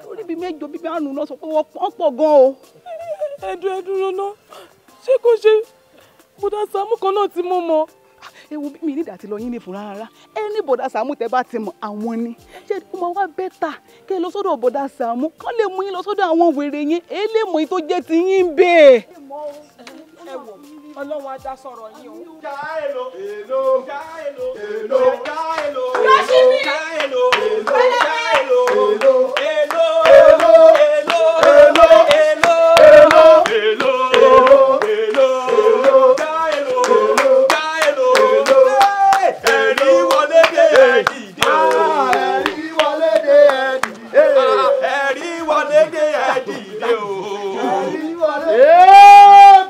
lórí bíi 8 bíi 5 náà sọ pé wọ́n pọ̀ gan o. Ẹ̀dùn ẹ̀dùn náà ṣé kò ṣe bọ̀dà Sàámú kan náà tí mo mọ̀. Ewu mi ní ìdàtí lọ yín ní fún rárá, ẹni bọ̀dà Sàámú tẹ bá ti mọ̀ àwọn ni, ṣé kó máa wá bẹ́tà kẹ́ ẹ lọ sọ́dọ̀ bọ̀dà Sàámú kán lè mú yín lọ sọ́dọ̀ àwọn wèrè yẹn, èyí lè mọ̀ yín tó jẹ́ ti yín bẹ́ẹ̀. Ẹ wò, Ọlọ́run á dá sọ̀rọ̀ yín o. Já èlò, èlò, já èlò, èlò, já èlò, já èlò, já èlò, èlò, èlò, èlò, èlò, èlò, èlò, èlò, já èlò, já èlò, ẹ̀rí wọlé dé ẹ̀ dìde o. Ẹ̀rí wọlé dé ẹ̀ dìde. Ẹ̀rí wọlé dé ẹ̀ dìde o. Ẹ̀rí wọlé.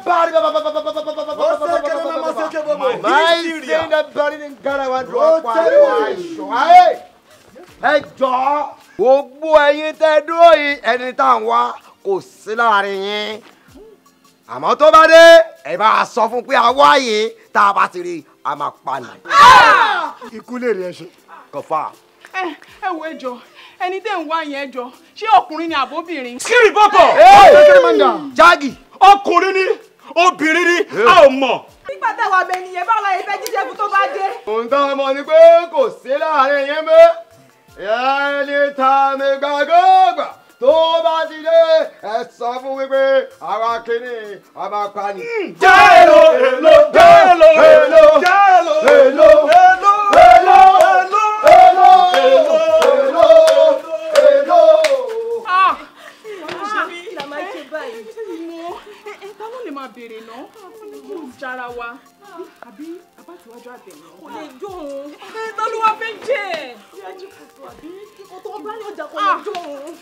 Ẹ jọ̀ọ́ gbogbo ẹ̀yin tẹ́ dúró yìí, ẹni tá à ń wá kò sí láàrin yín, àmọ́ tó bá dé ẹ bá a sọ fún pé àwa yìí tá a bá ti rí a máa pa ni. Ikú lè rí ẹ ṣe. Kọfà. Ẹ wo ẹjọ́ ẹni tẹ́ ń wá yẹn ẹjọ́ ṣé ọkùnrin ni àbóbìnrin. Kiri bọ́bọ̀. Jágì. Ọkùnrin ni obìnrin ni a ò mọ̀. Nígbà táwọn abẹ nìyẹn báwo la yẹ fẹ́ jíjẹ́ fún tó bá dé. Ohun tá a mọ̀ ni pé kò sí láàrin yín mọ́, ẹni tá a mi gbàgbọ́gbà tó bá ti dé ẹ sọ fún wípé àwa kìíní a máa pa ni. Já èlò, èlò, já èlò, èlò, já èlò, èlò, èlò, èlò, èlò, èlò, èlò. Ta ló lè máa béèrè náà? Kò jára wa. Àbí àbátìwájú àtẹ̀yìn. Kò lè jó òun. Ta ló wá fẹ́ jẹ́? Kò tó bá ní ọjà kò lè jó òun.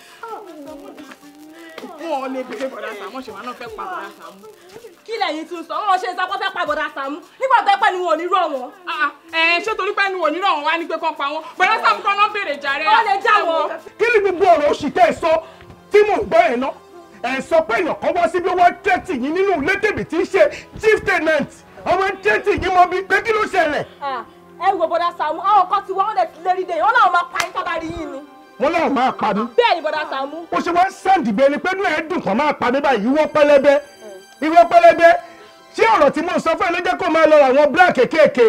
Wọ́n ò lè béèrè bọ̀dà Sàámú, ṣèwà náà fẹ́ pa bọ̀dà Sàámú. Kí lẹ̀yin tún sọ? Wọ́n ṣe sọ pé fẹ́ pa bọ̀dà Sàámú. Nígbà tó pẹ́ ni wọn ò ní rọ̀ wọ́n. Ṣé torí pé ni wọn ò ní rọ̀ wọ́n wá ní pé kán pa wọ́n? Bọ̀dà Sàámú kan náà béèrè jàre. Ó lè já wọn. Kí ni gbogbo ọ̀rọ̀ oṣù tẹ́ ẹ sọ tí mò ń gbọ́ ẹ̀ náà? Ẹ sọ pé èèyàn kan wá síbi wọ́n tẹ́tì yín nínú ilé tèmi tí ń ṣe chief tenant, ọmọ tẹ́tì yín mọ bí pé kí ló ṣẹlẹ̀. Ẹ wo bọ̀dà Sàámú, àwọn kan ti wá wọn lè ti lérí dé, wọn làwọn máa pa yín tọ́ba rí yín ni. Wọ́n láwọn máa pa mí. Bẹ́ẹ̀ ni bọ̀dà Sàámú. Ó ṣe wá ń sàǹdì bẹ́ẹ̀ ni pé inú ẹ̀ dùn kàn máa pa mí báyìí, ìwọ pẹlẹbẹ, ìwọ pẹlẹbẹ. Ṣé ọ̀rọ̀ tí mò ń sọ fún ẹ ló jẹ́ kó máa lọ ra àwọn búrá kéékèèké?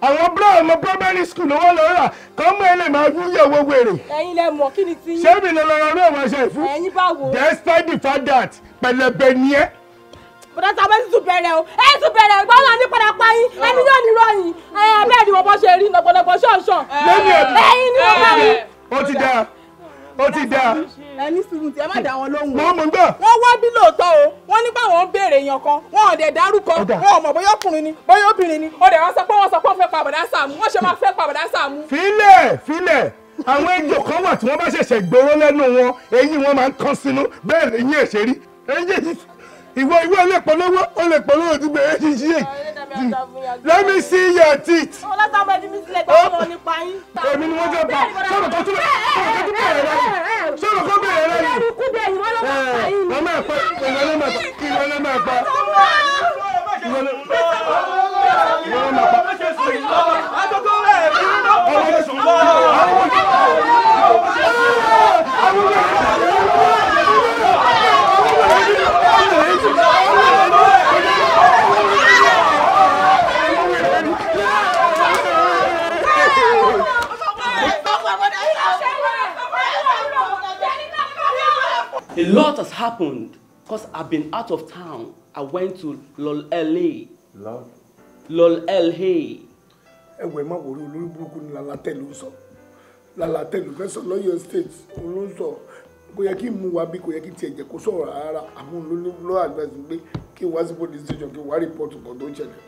Àwọn búrá ọmọ primary school ló wọ́n lọ rà kàn mú ẹ lè máa yúyẹ̀ owó wèrè. Ẹ̀yin lẹ mọ̀ kí ni ti yín. Ṣé mi lọ lọ ra irú àwọn aṣọ ìfún? Ẹ̀yin bá wo. Despite the fact that pẹlẹbẹ ni ẹ. Bọ̀dá Sàámú ẹ tún bẹ̀rẹ̀ o, ẹ tún bẹ̀rẹ̀ ìgbà wọn ní padà pa yín, ẹni yóò ní ròyìn, ẹ bẹ́ẹ̀ ni wọ́n bọ́ ṣe rí nọ̀gbọ̀nọ̀gbọ̀ ṣọ̀ṣọ̀. Lẹ́yìn ẹ̀bí. Ẹ̀yin ni wọ́n bá rí. Ó ti dáa, ó ti dáa. Ẹ ní sùúrù tí ẹ má dá wọn lóhùn. Wọ́n mọ̀ ń gbọ́. Wọ́n wá bí lóòótọ́ o, wọ́n ní báwọn ń béèrè èèyàn kan, wọn ò dẹ̀ dárúkọ, wọn ò mọ̀ bóyá ọkùnrin ni, bóyá obìnrin ni, ó dẹ̀ wọ́n sọ pé wọ́n sọ pé wọ́n fẹ́ pa bọ̀dá Sàámú, wọ́n ṣe máa fẹ́ pa bọ̀dá Sàámú. Filẹ̀ filẹ̀, àwọn ejò kan wà tí wọ́n bá ṣẹ̀ṣẹ̀ gbòòrò lẹ́nu wọn, eyín wọn máa ń kán sínú, bẹ́ẹ̀ lẹ́yìn ẹ̀ ṣe rí. Ìwọ ìwọ lè polówó, ó lè polówó ti bẹ̀rẹ̀ ṣíṣe. Let me see your teeth. Ọlọ́sàmọ́ ẹbí mi sílẹ̀ gbọ́dọ̀ wọn nípa yín. Èmi ni wọ́n fẹ́ pa. Sọ̀rọ̀ kan tún bẹ̀rẹ̀ rẹ̀. Sọ̀rọ̀ kan bẹ̀rẹ̀ rẹ̀. Ẹrù kú bẹ́ẹ̀ ni wọ́n ló máa pa yín. Wọ́n máa pa ìwọ ló máa pa ìwọ ló máa pa. Ìwọ ló máa pa. A lot has happened because I've been out of town. I went to LOL LA. LOL LA. Ẹ wẹ̀ má wòrí olórí burúkú ni Lálátẹ̀ ló ń sọ. Lálátẹ̀ ló fẹ́ sọ lọ́yọ̀ state òun ló ń sọ. Kò yẹ kí n mú wa bí kò yẹ kí n tiẹ̀ jẹ́ kó sọ̀rọ̀ rárá. Àmọ́ ló ní ló advice pé kí n wá sí police station kí n wá report nǹkan tó ń ṣẹlẹ̀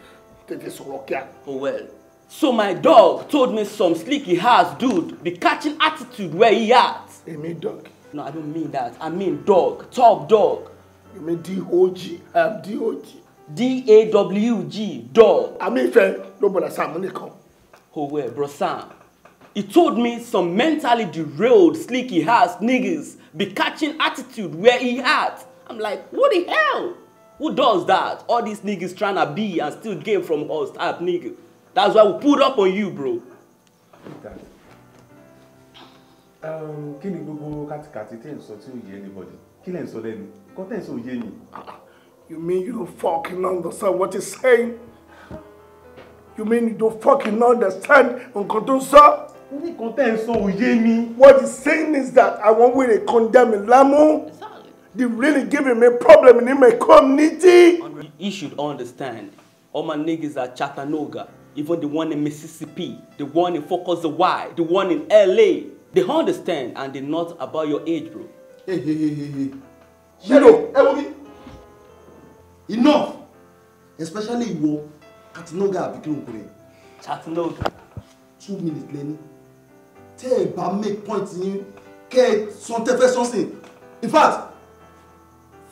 tètè sọ̀rọ̀ kíá. Oh well. So my dog told me some slicky ass dude be catching attitude where he at. Èmi dog. No, I don't mean that. I mean dog. Top dog. You mean D-O-G? I am D-O-G. D-A-W-G, dog. Àmì ìfẹ́ ló bọ̀dà Sàámú nìkan. Oh, well, bro Sam. He told me some mentally derailed, sneaky ass niggas be catching attitude where he at. I'm like, what the hell? Who does that? All these niggas trying to be and steal game from us type nigga. That's why we put up on you, bro. Kí ni gbogbo kàtìkàtì tí ń sọ tí ó yé anybody? Kí lẹ̀ ń sọ lẹ́nu? Nǹkan tẹ̀ ń sọ ò yé mi. You mean you don't fucking understand what he's saying? You mean you don't fucking understand nǹkan tó ń sọ? Nǹkan tẹ̀ ń sọ ò yé mi. What he's saying is that àwọn wèrè kan dá mi lámú. They really giving me problem in my community. You should understand. All my niggas are Chattanooga, even the one in Mississippi, the one in Focus the Y, the one in LA. They understand and they're not about your age, bro. Hey, hey, hey, hey, hey. Shadow, hey, Obi. Enough. Especially ìwọ, Chattanooga àbí kí ló ń pè é? Chattanooga. 2 minutes lẹ́ni. Tẹ́ ẹ bá make point yín, kẹ́ ẹ sọ tẹ́ fẹ́ sọ́sìn. In fact,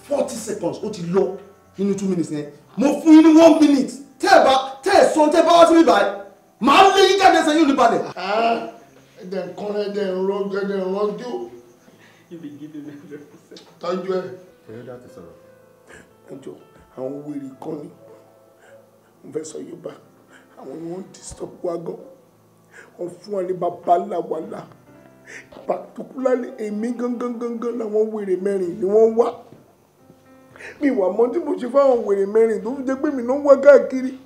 40 seconds ó ti lọ nínú 2 minutes yẹn. Mo fún yín ní 1 minute. Tẹ́ ẹ bá tẹ́ ẹ sọ tẹ́ bá wá sí mi báyìí, màá lé yín jáde sẹ́yìn oníbalẹ̀. Ẹ̀dẹ̀ nǹkan ẹ̀dẹ̀ ìrọ́jú ẹ̀dẹ̀ ìrọ́jú. You be giving me 100%. Tọ́jú ẹ̀. Ẹ̀rọ dá ti sọ̀rọ̀. Ẹjọ́ àwọn wèrè kan ni mo fẹ́ sọ Yorùbá, àwọn ni wọ́n disturb wa gan. Wọ́n fún wa ní bàbá làwàlà. Particularly èmi gangan gangan làwọn wèrè mẹ́rin ni wọ́n wá. Mi wà mọ́ tí mo ṣe fáwọn wèrè mẹ́rin tó fi jẹ́ pé mi náà wá káàkiri.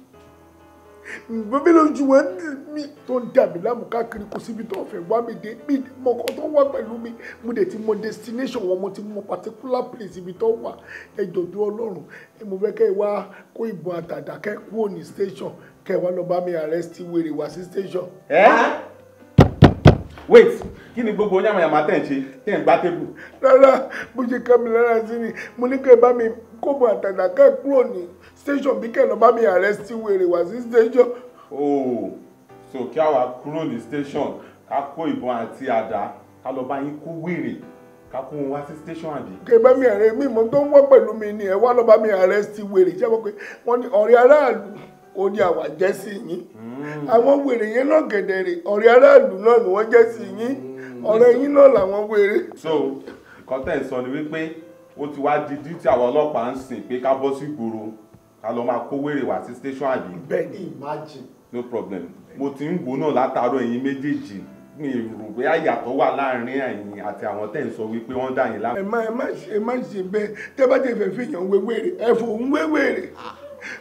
Bẹ́ẹ̀ lójú wọn mi tó ń dà mí láàmú káàkiri kò síbi tó fẹ́ wá mi dé mi mọ kan tó wá pẹ̀lú mi mo dẹ̀ ti mọ destination wọn mo ti mọ particular place ibi tó wà. Ẹ jọ̀ọ́ Ọlọ́run mo fẹ́ kẹ́ ẹ wá kó ìbọn àtàdá kẹ́ kúrò ní station kẹ́ ẹ wá lọ bá mi arrest wèrè wá sí station. Wait, kí ni gbogbo yàmàyàmà tẹ̀ ń ṣe tẹ̀ ń gbá tébù? Rárá, bó ṣe ká mi lára sí ni mo ní kẹ́ ẹ bá mi kó ìbọn àtàdá kẹ́ kúrò ní station bí kẹ́ ẹ lọ bá mi arrest wèrè wá sí station. Oh, so kí àwa kúrò ní station ká kó ìbọn àti àdá ká lọ bá yín kó wèrè ká kó wọn wá sí station àbí. Kẹ́ ẹ bá mi arrest mi mọ tó ń wá pẹ̀lú mi ni ẹ wá lọ bá mi arrest wèrè ṣé wọ́n pé wọ́n ní ọ̀rẹ́ aráàlú ó ní àwa jẹ́ sí yín. Àwọn wèrè yẹn náà gẹ̀dẹ̀rẹ̀ ọ̀rẹ́ aráàlú náà ni wọ́n jẹ́ sí yín, ọ̀rẹ́ yín náà làwọn wèrè. So nǹkan tẹ̀ ń sọ ni wípé ó ti wá di duty àwọn ọlọ́pàá ń sìn pé ká bọ́ sí ìgboro ká lọ máa kó wèrè wá sí station àbí. Bẹ́ẹ̀ni, imagine. No problem. Mo ti ń wò náà látàárọ̀ ẹ̀yin méjèèjì mi rò bóyá ìyàtọ̀ wà láàrin ẹ̀yin àti àwọn tẹ̀ ń sọ wípé wọ́n dà yín láàmú. Ẹ má ṣe bẹ́ẹ̀ tẹ́ bá ti fẹ́ fi yàn wéwèrè ẹ fòun wéwèrè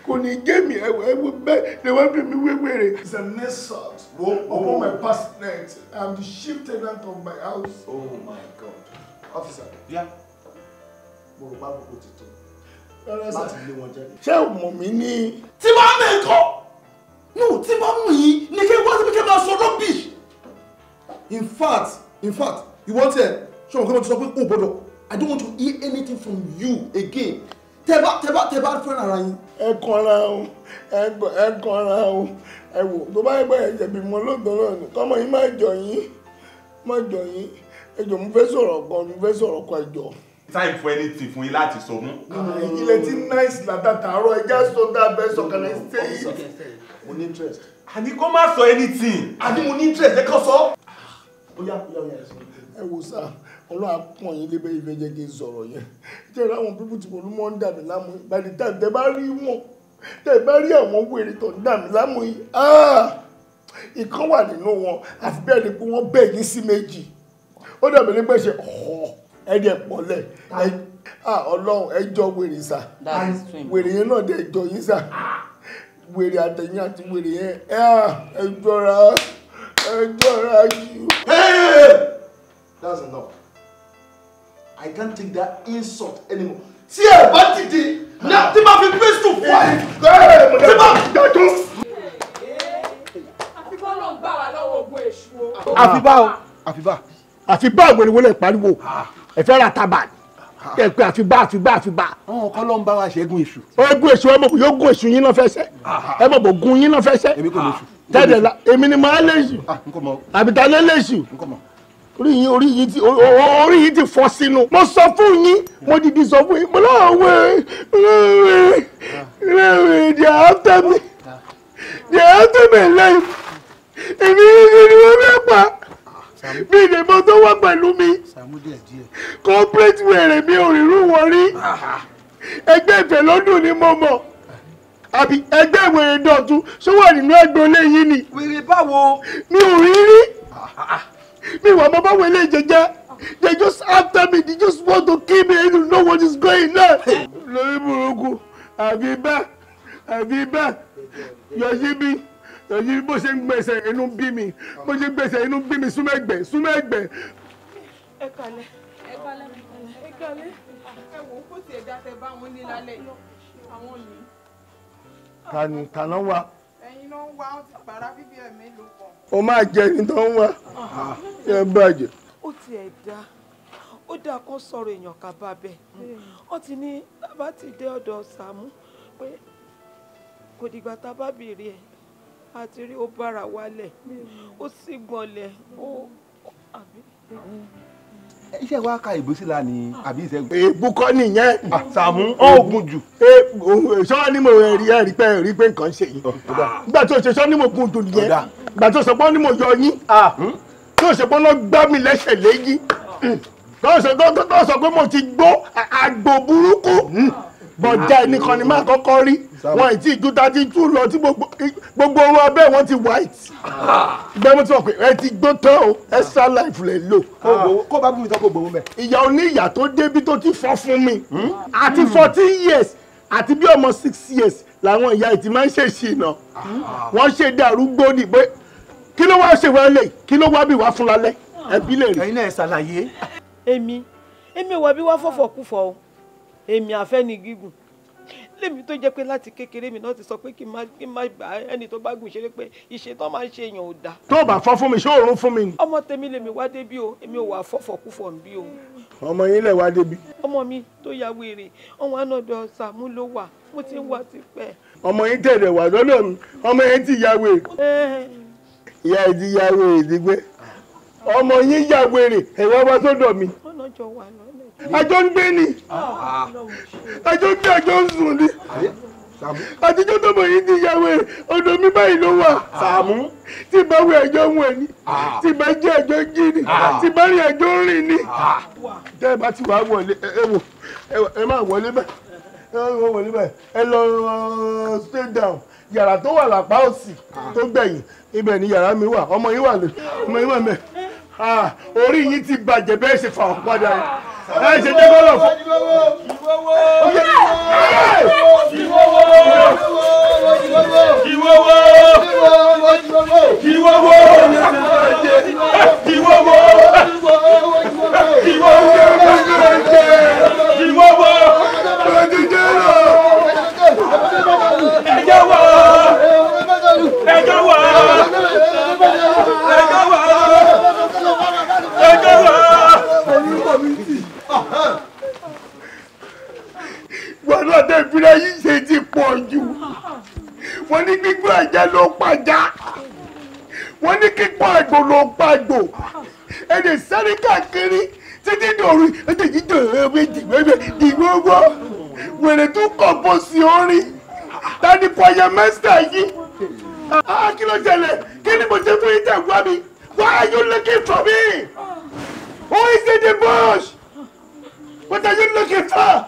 kò ní gé mi ẹ wo bẹ́ẹ̀ ni wọ́n fi mi wéwèrè. It's an insult upon my personality. I am the chief tenant of my house. Oh my God. Officer. Yeah. Mo rò pé àkókò ti tó láti lé wọn jáde. Ṣé o mọ̀ mí ní. Tí bá mi kọ́ no tí bá mú yín ní kí wọ́n ti fi kí n máa sọ rubbish. In fact ìwọ tiẹ̀ ṣé o kí wọ́n ti sọ pé o gbọ́dọ̀ I don't want to hear anything from you again. Tẹ́ bá fẹ́ràn ara yín. Ẹ kanra o, ẹ kanra o, ẹ wò tó bá yẹ pé ẹ jẹ̀bi mọ́ lóòótọ́ náà ni kọ́mọ yín má jọ yín ẹ jọ̀ọ́ mo fẹ́ sọ̀rọ̀ kan ẹ jọ̀ọ́. Time for anything fún yín láti sọ mú. Ilẹ̀ tí nice látàtàárọ̀ ẹja sọ dábẹ́ sọ can I say it? Mo ní interest. Àní kó má sọ anything. Àní mo ní interest ẹ kàn sọ. Ó yá ẹ sọ. Ẹ wò sá, Ọlọ́run á pọ̀n yín lébẹ́ ìfẹ́ jẹ́ kí n sọ̀rọ̀ yẹn. Ṣé ìrọ̀ àwọn pípù tí mo lú mọ́ ń dà mí láàmú yìí? By the time tẹ bá rí wọn, tẹ bá rí àwọn wèrè tó ń dà mí láàmú yìí, ìkan wà nínú wọn, àfi bẹ́ẹ̀ ni pé wọ́n bẹ̀ yín sí méjì. Ó dàbí ní pé ṣe ọ̀họ́ ẹ̀dẹ̀ pọ̀lẹ̀ Ọlọ́run ẹjọ́ wèrè sá, wèrè yẹn náà dẹ̀ jọ yín sá, wèrè àtẹ̀yìn àti wèrè yẹn ẹ jọra jù. That's enough. I can't take that insult anymore. Tí ẹ bá dìde, tí máa fi pistol fún ẹ. Tí máa dájú. Àfi bá ló ń gbà wá lọ́wọ́ ogun èṣù o. Àfibá o, àfibá. Àfibá wèrèwèrè pariwo. Ẹ fẹ́ ra tábà. Ẹ pé àfibá. Àwọn kan ló ń bá wa ṣẹ́gun èṣù. Ogun èṣù ẹ mọ̀ yóò gun èṣù yín náà fẹ́ sẹ́. Ẹ mọ̀ bò gun yín náà fẹ́ sẹ́. Èmi kò lè ṣù. Tẹ́lẹ̀ la, èmi ni màá lè ṣù. Àbíta lè lè ṣù. Orí yín ti fọ́ sínú. Mo sọ fún yín, mo dìdí sọ fún yín, mo lọ́wọ́ wẹ́ẹ́ they are after me. They are after my life. Èmi ni wọ́n fẹ́ pa. Mi lè mọ tó wà pẹ̀lú mi. Corporate wẹ̀rẹ̀ mi ò rírú wọn rí. Ẹgbẹ́ ìfẹ́ lọ́dún ni mo mọ̀. Àbí ẹgbẹ́ ìwèrè dọ̀tun ṣó wà nínú ẹgbẹ́ olé yìí ni. Wèrè báwo? Mi ò rí rí. Mi wà mọ́ báwo ilé jẹjẹ. They just after me, they just want to kill me. I don't know what is going on. Lórí burúkú, àbí bá, yọ̀yí mi, yọ̀yí bó ṣe ń gbèsè inú bí mi, bó ṣe ń gbèsè inú bí mi súnmẹ́gbẹ̀, súnmẹ́gbẹ̀. Ẹ kalẹ̀, ẹ kalẹ̀, ẹ kalẹ̀. Ẹ wò ó kó tiẹ̀ dá tẹ bá wọn ní lálẹ́ yìí, àwọn yìí. Tani tàná wa. Ẹ̀yin ló ń wá, wọ́n ti pàrà bíbí ẹ̀ mélòó kan. O máa jẹ ní tó ń wá, ẹ bàjẹ́. Ó tiẹ̀ dá, ó dáa kó sọ̀rọ̀ èèyàn ká bá bẹ́ẹ̀. Wọ́n ti ní bá ti dé ọ̀dọ̀ Sàámú pé kò dìgbà tá a bá béèrè ẹ̀ àti rí ó bára wálẹ̀, ó sì gbọ̀nlẹ̀, ó àbí. Iṣẹ́ wa ka ìbú síla ni àbí iṣẹ́. Èébú kọ́ nìyẹn. Sàámú ó gùn jù. Sọ ni mo rí pé nǹkan ṣe yìí. Nígbà tó ṣe sọ ni mo gùn jù nìyẹn. Ìgbà tó sọ pé ni mo yọ yín. Tó ṣe pé wọ́n gbá mi lẹ́sẹ̀ léyìí. Tó sọ pé mo ti gbó àgbò burúkú. Bọ̀dá ẹnìkan ni máa kọ́kọ́ rí. Wọn ìtì ìjú 32 lọ tí gbogbo orun abẹ́ wọn ti white. Ìgbẹ́ mo ti mọ̀ pé ẹ ti gbó tán o, extra life lè lò. Kó bá bú mi tán kó gbowó mẹ́. Ìyá oníyà tó débí tó ti fọ́ fún mi. Àti 14 years àti bí ọmọ 6 years làwọn ìyá ìtì máa ń ṣèṣì náà. Wọ́n ṣe dàrúgbó ni pé kí ló wá ṣe wọlé, kí ló wá bí wá fún lálẹ́, ẹbí lè rí. Ẹ̀yin náà ṣàlàyé. Èmi wà bí wá fọ̀fọ̀ kú fọ o, èmi àfẹ́ni gígùn lèmi tó jẹ́ pé láti kékeré mi náà ti sọ pé kí n má gbà ẹni tó bá gùn ṣeré pé ìṣe tó máa ń ṣe èèyàn ò dáa. Tó o bá fọ́ fún mi, ṣé òórùn fún mi ni. Ọmọ tèmi lèmi wá débi o, èmi ò wà fọ̀fọ̀ kú fọ̀ bí o. Ọmọ yín lè wá débi. Ọmọ mi tó ya wèrè, ọmọ ànàdọ̀ Sàámú ló wà, mo ti ń wá tipẹ́. Ọmọ yín tẹ̀lé wà lọ́dọ̀ mi, ọmọ yín ti ya wèrè. Ìyá ẹ ti ya wèrè dígbé. Ọmọ yín ya wèrè, ẹ wá wá sọ́dọ̀ mi. Àjọ ń gbé ni, àjọ ń gbé, àjọ ń sùn ni. Àtijọ́ tọmọ yìí ti ya wèrè, ọ̀dọ̀ mi báyìí ló wà. Sàámú tí bá wí àjọ ń wẹ̀ ni, tí bá jẹ́ àjọ ń jí ni, tí bá rí àjọ ń rìn ni. Tẹ́ ẹ bá ti wá wọlé, ẹ wò, ẹ má wọlé bẹ́ẹ̀, ẹ má wọlé bẹ́ẹ̀, ẹ lọ stay down. Yàrá tó wà lápá òsì tó gbẹ̀yìn, ibẹ̀ ni yàrá mi wà, ọmọ yín wà lè, ọmọ yín wà mẹ́. Orí yín ti bàjẹ́ bẹ́ẹ̀ ṣe fà wọ́n padà yìí. Ẹ ṣe jẹ́ kọ́lọ̀ fún. Wàhálà tẹ ìfira yìí ṣe ti pọ̀ jù. Wọ́n ní gbígbó ẹ̀jẹ̀ ló pàjá, wọ́n ní kíkọ́ àgbò ló pàgbò. Ẹ̀dẹ̀ sáré káàkiri títí dòru, ẹ̀dẹ̀ yìí dòru méjì wẹ́wẹ́ ìgbógbó. Wèrè tó kọ̀ bó sí orin. Tani pọ̀yẹ mẹ́sítà yìí? Kí ló ṣẹlẹ̀? Kí ni mo ṣe fún yín tẹ̀ wá mi? Why are you looking for me? Who is in the bush? What are you looking for?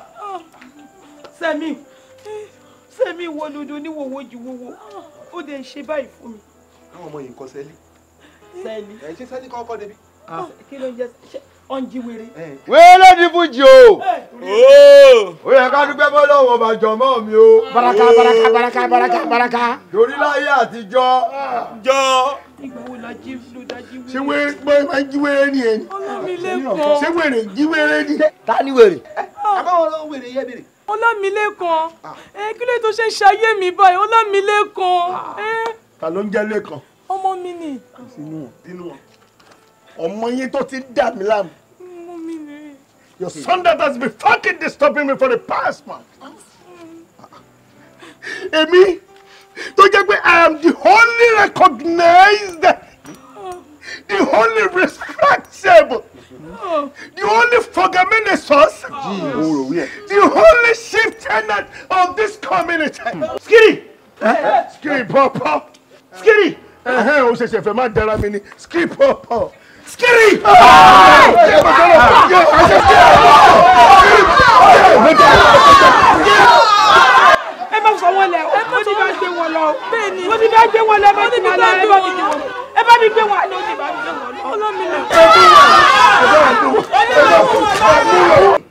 Sẹ́mi, Sẹ́mi wo ludu níwòwò ju wòwò, ó dẹ̀ ṣe báyìí fún mi. Káwọn ọmọ yìí ń kọ sẹ́lí. Sẹ́lí. Ẹ ṣe sẹ́lí kọ́kọ́ débi. Kí ló ń jẹ́ ṣe ọ̀njí wèrè. Wéré ní fújì o. Ó yẹ ká dúpẹ́ bọ́ lọ́wọ́ ọba jọ̀mọ́ mi o. Baraka baraka baraka baraka baraka. Torí láyé àtijọ́. Jọ. Ìgbà wo la jí ló dájí wèrè. Ṣé wèrè bọ́ máa ń jí wèrè ni ẹni? Ọlámilékan. Ṣé wèrè jí wèrè ni? Ta ni wèrè? Àbáwọn ló ń wèrè yẹ bèrè. Ọlámilékan, kí ló tó ṣe ń ṣayé mi báyìí? Ọlámilékan. Ta ló ń jẹ́ Lékan? Ọmọ mi ni. Sínú wọn. Ọmọ yín tó ti ń dà mí láàmú. Ọmọ mi ni. Your son that has been fucking disturbing me for the past month. Èmi tó jẹ́ pé I am the only recognized, the only respectable, the only forgaminesus, the only chief tenant of this community. Skiri! Skiri pọpọ! Skiri! O ṣẹ̀ṣẹ̀ fẹ́ máa dára mi ni. Skiri pọpọ! Skiri! Ẹ má sọ wọn lẹ o, ó ní bá gbé wọn lọ. Ó ní bá gbé wọn lọ, ẹ bá mi gbé wọn lọ. Ẹ bá mi gbé wọn lọ, ó ní bá mi gbé wọn lọ.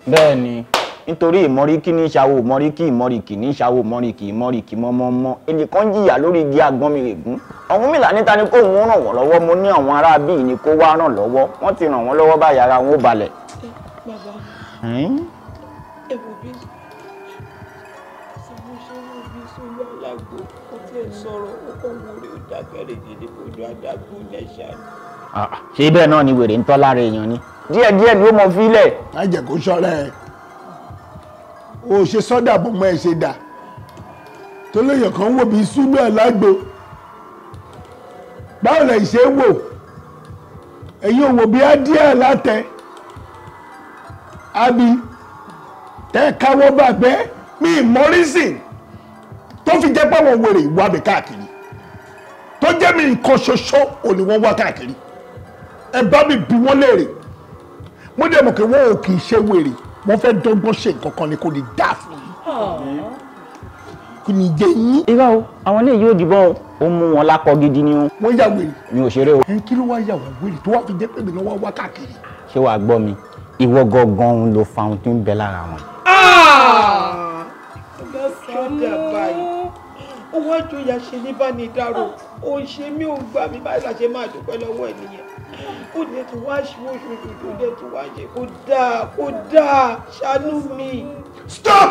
Bẹ́ẹ̀ ni, nítorí ìmọ̀ríkì ní ìṣàwò mọ̀ríkì ìmọ̀ríkì ní ìṣàwò mọ̀ríkì ìmọ̀ríkì mọ́mọ́mọ́ ẹnìkan jìyà lórí igi àgbọn mi règún. Ọ̀rúnmìlà níta ni kó òun ràn wọ́n lọ́wọ́, mo ní àwọn ará bíi ni kó wá ràn lọ́wọ́, wọ́n ti ràn wọ́n lọ́wọ́ báyìí ara wọn ó balẹ̀. Bàbá, ẹ wò bí Sàámú ṣe wò bí sólú alágbó, ó tiẹ̀ sọ̀rọ̀, ó kàn wò rí ó dákẹ́rẹ́ gidi bójú adágún lẹ́ṣà ni. Ṣé bẹ́ẹ̀ náà ni wèrè ń tọ́ lára èèyàn ni? Díẹ̀díẹ̀ ni ó mọ fílẹ̀. Má jẹ́ kó ṣọ́ra ẹ̀, o ṣe sọ́dà bó mọ ẹ ṣe dà tó léèyàn kan wò bí súlù alágbo. Báwo lẹ ṣe wò? Ẹ̀yin ò wò bí adíẹ̀ látẹ àbí tẹ́ káwọ́ bàgbẹ́ mi mọ́rísìn tó fi jẹ́ pàwọn wèrè wà mí káàkiri, tó jẹ́ mi nǹkan ṣoṣo ò ní wọ́n wá káàkiri. Ẹ bá mi bi wọ́n léèrè, mo dẹ̀ mọ̀ pé wọ́n ò kì í ṣe wèrè, wọ́n fẹ́ dọ́gbọ́n ṣe nǹkan kan ni kò ní dá fún yín, kò ní jẹ yín. Irọ́ o, àwọn ilé yóò dìbọn o, ó mú wọn lákọ gidi ni o. Wọ́n yà wèrè. Mi ò ṣeré o. Ẹ kí ló wá yà wọ́n wèrè tó wá fi jẹ́ pé mi lọ́wọ́ wá káàkiri? Ṣé wàá gbọ́ mi? Ìwọ gangan ló fa ohun tó ń bẹ lára wọn. Ṣọ́dà báyìí, ó wá jọyà ṣe ní bá ní dárò, ó ń ṣe mí ò ń gbà mí báyìí la ṣe máa dúpẹ́ lọ́wọ́ ẹ̀ nìyẹn. Ó dẹ̀ tún wá ṣe oṣooṣù tó dẹ̀ tún wá ṣe kó dáa kó dáa, ṣàánú mi. Stop!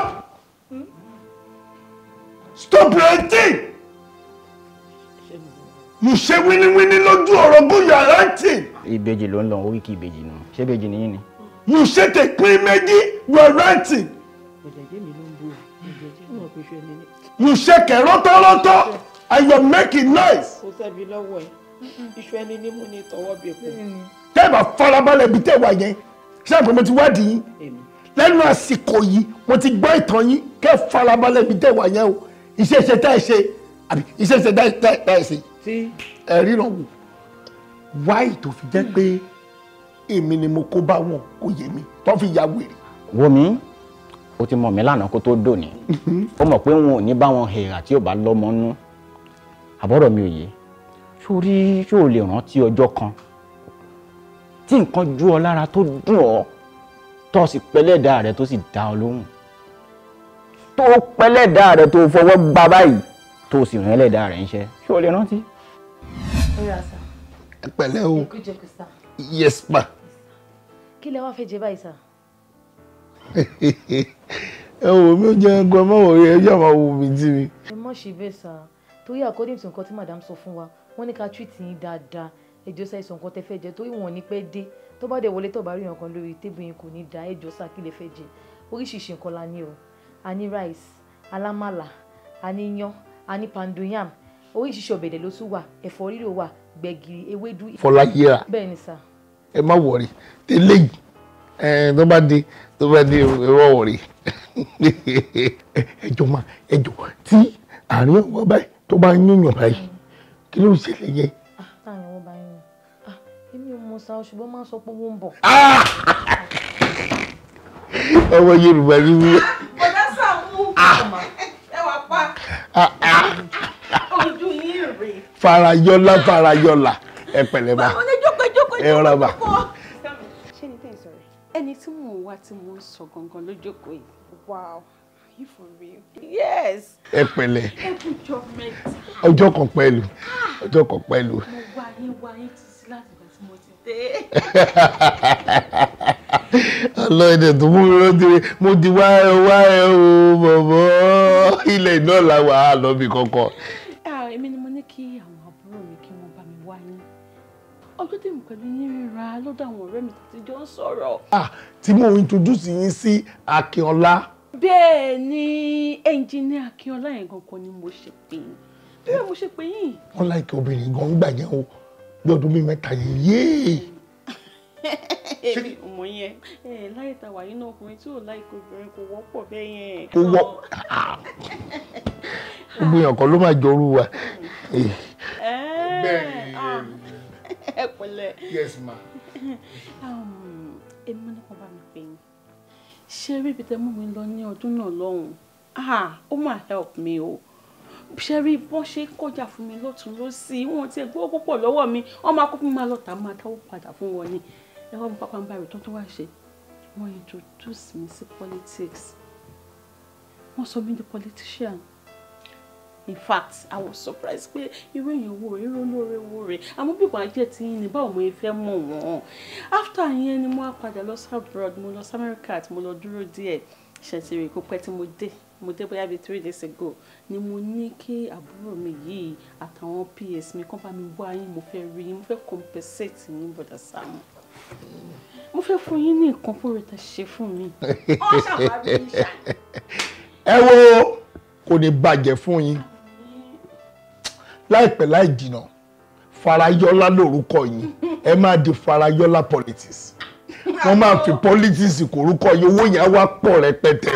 Stop ranting! You ṣe wíníwíní lójú ọ̀rọ̀ gún you are ranting. Ìbejì ló ń lọ, oríkì ìbejì nù. Ṣé ìbejì nìyí ni? You ṣe tèpín méjì, you are ranting. You ṣe kẹ̀rọ́tọ́rọ́tọ́ and you are making noise. Kò sẹ́bi lọ́wọ́ ẹ̀, iṣu ẹni ní mú ní tọwọ́ bí epo. Tẹ́ ẹ bá farabalẹ̀ ibi tẹ́ ẹ wà yẹn, ṣé àgbẹ̀ mo ti wádìí yín? Lẹ́nu àsìkò yìí, mo ti gbọ́ ìtàn yín, kẹ́ ẹ farabalẹ̀ ibi tẹ́ ẹ wà yẹn o. Iṣẹ́ ṣe tá ẹ ṣe, àbí iṣẹ́ ṣe tá ẹ ṣe. Ẹ ríran wò, wáì tó fi jẹ́ pé èmi ni mo kó bá wọn kò yé mi, tó fi ya wèrè. Wo mi, o ti mọ̀ mí lánàá kó tó dòní. Ó mọ̀ pé wọn ò ní bá wọn hèrà tí ò bá lọ́mọ nú. Àbọ̀rọ̀ mi ò yé. Sórí ṣó o lè rántí ọjọ́ kan tí nǹkan jú ọ lára tó dùn ọ́, tó sì pẹlẹ́dàá rẹ tó sì dá ọ lóhùn, tó pẹlẹ́dàá rẹ tó fọwọ́ gbá báyìí tó sì rán ẹlẹ́dàá rẹ ńṣẹ́, ṣó o lè rántí? Ẹ pẹ̀lẹ́ o. Yes ma. Kí lẹ wá fẹ́ jẹ báyìí sà? Ẹ wò mí ó jẹ ẹgbẹ́ mọ́ wò rí ẹjọ́ máa wò mí tí mi. Ẹ má ṣe bẹ́ẹ̀ sà, torí according to nǹkan tí madam sọ fún wa, wọ́n ní ká treat yín dáadáa. Ẹ jọ̀ọ́ sà, ẹ sọ nǹkan tẹ́ fẹ́ jẹ torí wọn ò ní pẹ́ dé. Tó bá dẹ̀ wọlé tó bá rí nǹkan lórí tébù yín kò ní dáa. Ẹ jọ̀ọ́ sà, kí lẹ fẹ́ jẹ? Oríṣiríṣi nǹkan la ní o. A ní rice, alámàlà, a ní iyán, a ní pando yam. Oríṣiríṣi ọ̀bẹ̀dẹ̀ ló tún wà, ẹ̀fọ́ rírò wà, gbẹ̀gìrì, ewédú. Fọláyíra. Bẹ́ẹ̀ ni sà. Ẹ má wọrí, tẹ́lẹ̀ yìí tó bá dé ẹ má wọrí. Ẹ jọ̀ọ́ ma, ẹ jọ̀ọ́ tí àárín ọwọ́ báyìí tó bá ń yúnyàn báyìí, kí ló ń ṣẹlẹ̀ yẹn? Táàrin ọwọ́ bá yún, èmi ò mọ̀ sá, ṣùgbọ́n máa ń sọ pé owó ń bọ̀. Ọmọ Yorùbá ni mí. Bọ̀dá Sàámú, ẹ wà pa. Ojú yín rèé. Farayọlá farayọlá, ẹ pẹ̀lẹ́ bá. Ẹ rọra bá. Ṣé ni tẹ́ ẹ sọ̀rọ̀? Ẹni tí mò ń wá tí mò ń sọ gangan ló jókòó yìí. Wow, are you for real? Yes. Ẹ pẹ̀lẹ́. Ẹ kú jọ mẹ́ta. Ọjọ́ kan pẹ̀lú. Ọjọ́ kan pẹ̀lú. Mo wá yín títí láti ìgbà tí mo ti dé. Ọlọ́ọ̀dẹ̀ tó mú mi rántí mo ti wá ẹ o bọ̀bọ̀. Ilẹ̀ iná la wà á lọ bí kankan. Èmi ni mo ní kí àwọn àbúrò mi kí wọ́n bá mi wá yín. Ọjọ́ tí mo pẹ̀lú yín ríra lọ́dọ̀ àwọn ọ̀rẹ́ mi tàbí jọ ń sọ̀rọ̀. Tí mo introduce yín sí Akínọlá. Bẹ́ẹ̀ ni ẹnjìníà Akínọlá yẹn gangan ni mo ṣe pè yín. Bẹ́ẹ̀ mo ṣe pè yín. Wọ́n láìka obìnrin gan gbà yẹn o. Bí ọdún bíi 3 yẹn yéé. Èmi ò mọ̀ yẹn. Láyé ta wà nínú ọkùnrin tí ò láìkó obìnrin kò wọ́pọ̀ bẹ́ẹ̀ yẹn. Kò wọ́ gbogbo èèyàn kan ló máa jọrú wa. Bẹ́ẹ̀ ẹ pẹ̀lẹ́. Yes ma. Èmi ní kò bá mi pè yín. Ṣé rí ibi tẹ́ mú mi lọ ní ọdún náà lọ́hùn-ún? Ó máa help me o. Ṣé rí bọ́n ṣe kọjá fún mi lọ́tún lọ́sí, wọn ti gbówó púpọ̀ lọ́wọ́ mi, wọ́n máa kó fún mi máa lọ tà máa dáwó padà fún wọn ni. Ẹ wá mú pápá ń bá rẹ̀ tán tó wá ṣe. Wọ́n introduce mi sí politics. Wọ́n sọ mí di politician. In fact, I was surprised pé irú èèyàn wo rèé, irú olóore wo rèé. Àmọ́ bí wàá jẹ́ tí yín ni báwo mo fẹ́ mọ̀ wọ́n. After yẹn ni mo wá padà lọ sí abroad, mo lọ sí America àti mo lọ dúró díẹ̀. Ṣètìrì kò pẹ́ tí mo dé. Mo dé bóyá bíi 3 days ago ni mo ní kí àbúrò mi yìí àtàwọn PS mi kàn bá mi wá yín, mo fẹ́ rí yín, mo fẹ́ compensate yín bọ̀dà Sàámú. Mo fẹ́ fún yín ní nǹkan fúnra tẹ́ ṣe fún mi. Ó ṣàwárí ìṣà. Ẹ wo kò ní bàjẹ́ fún yín láìpẹ́ láì jìnnà. Farayọlá lórúkọ yín, ẹ máa di Farayọlá politics. Wọ́n máa fi politics kórúkọ yín, owó yẹn á wá pọ̀ rẹpẹtẹ.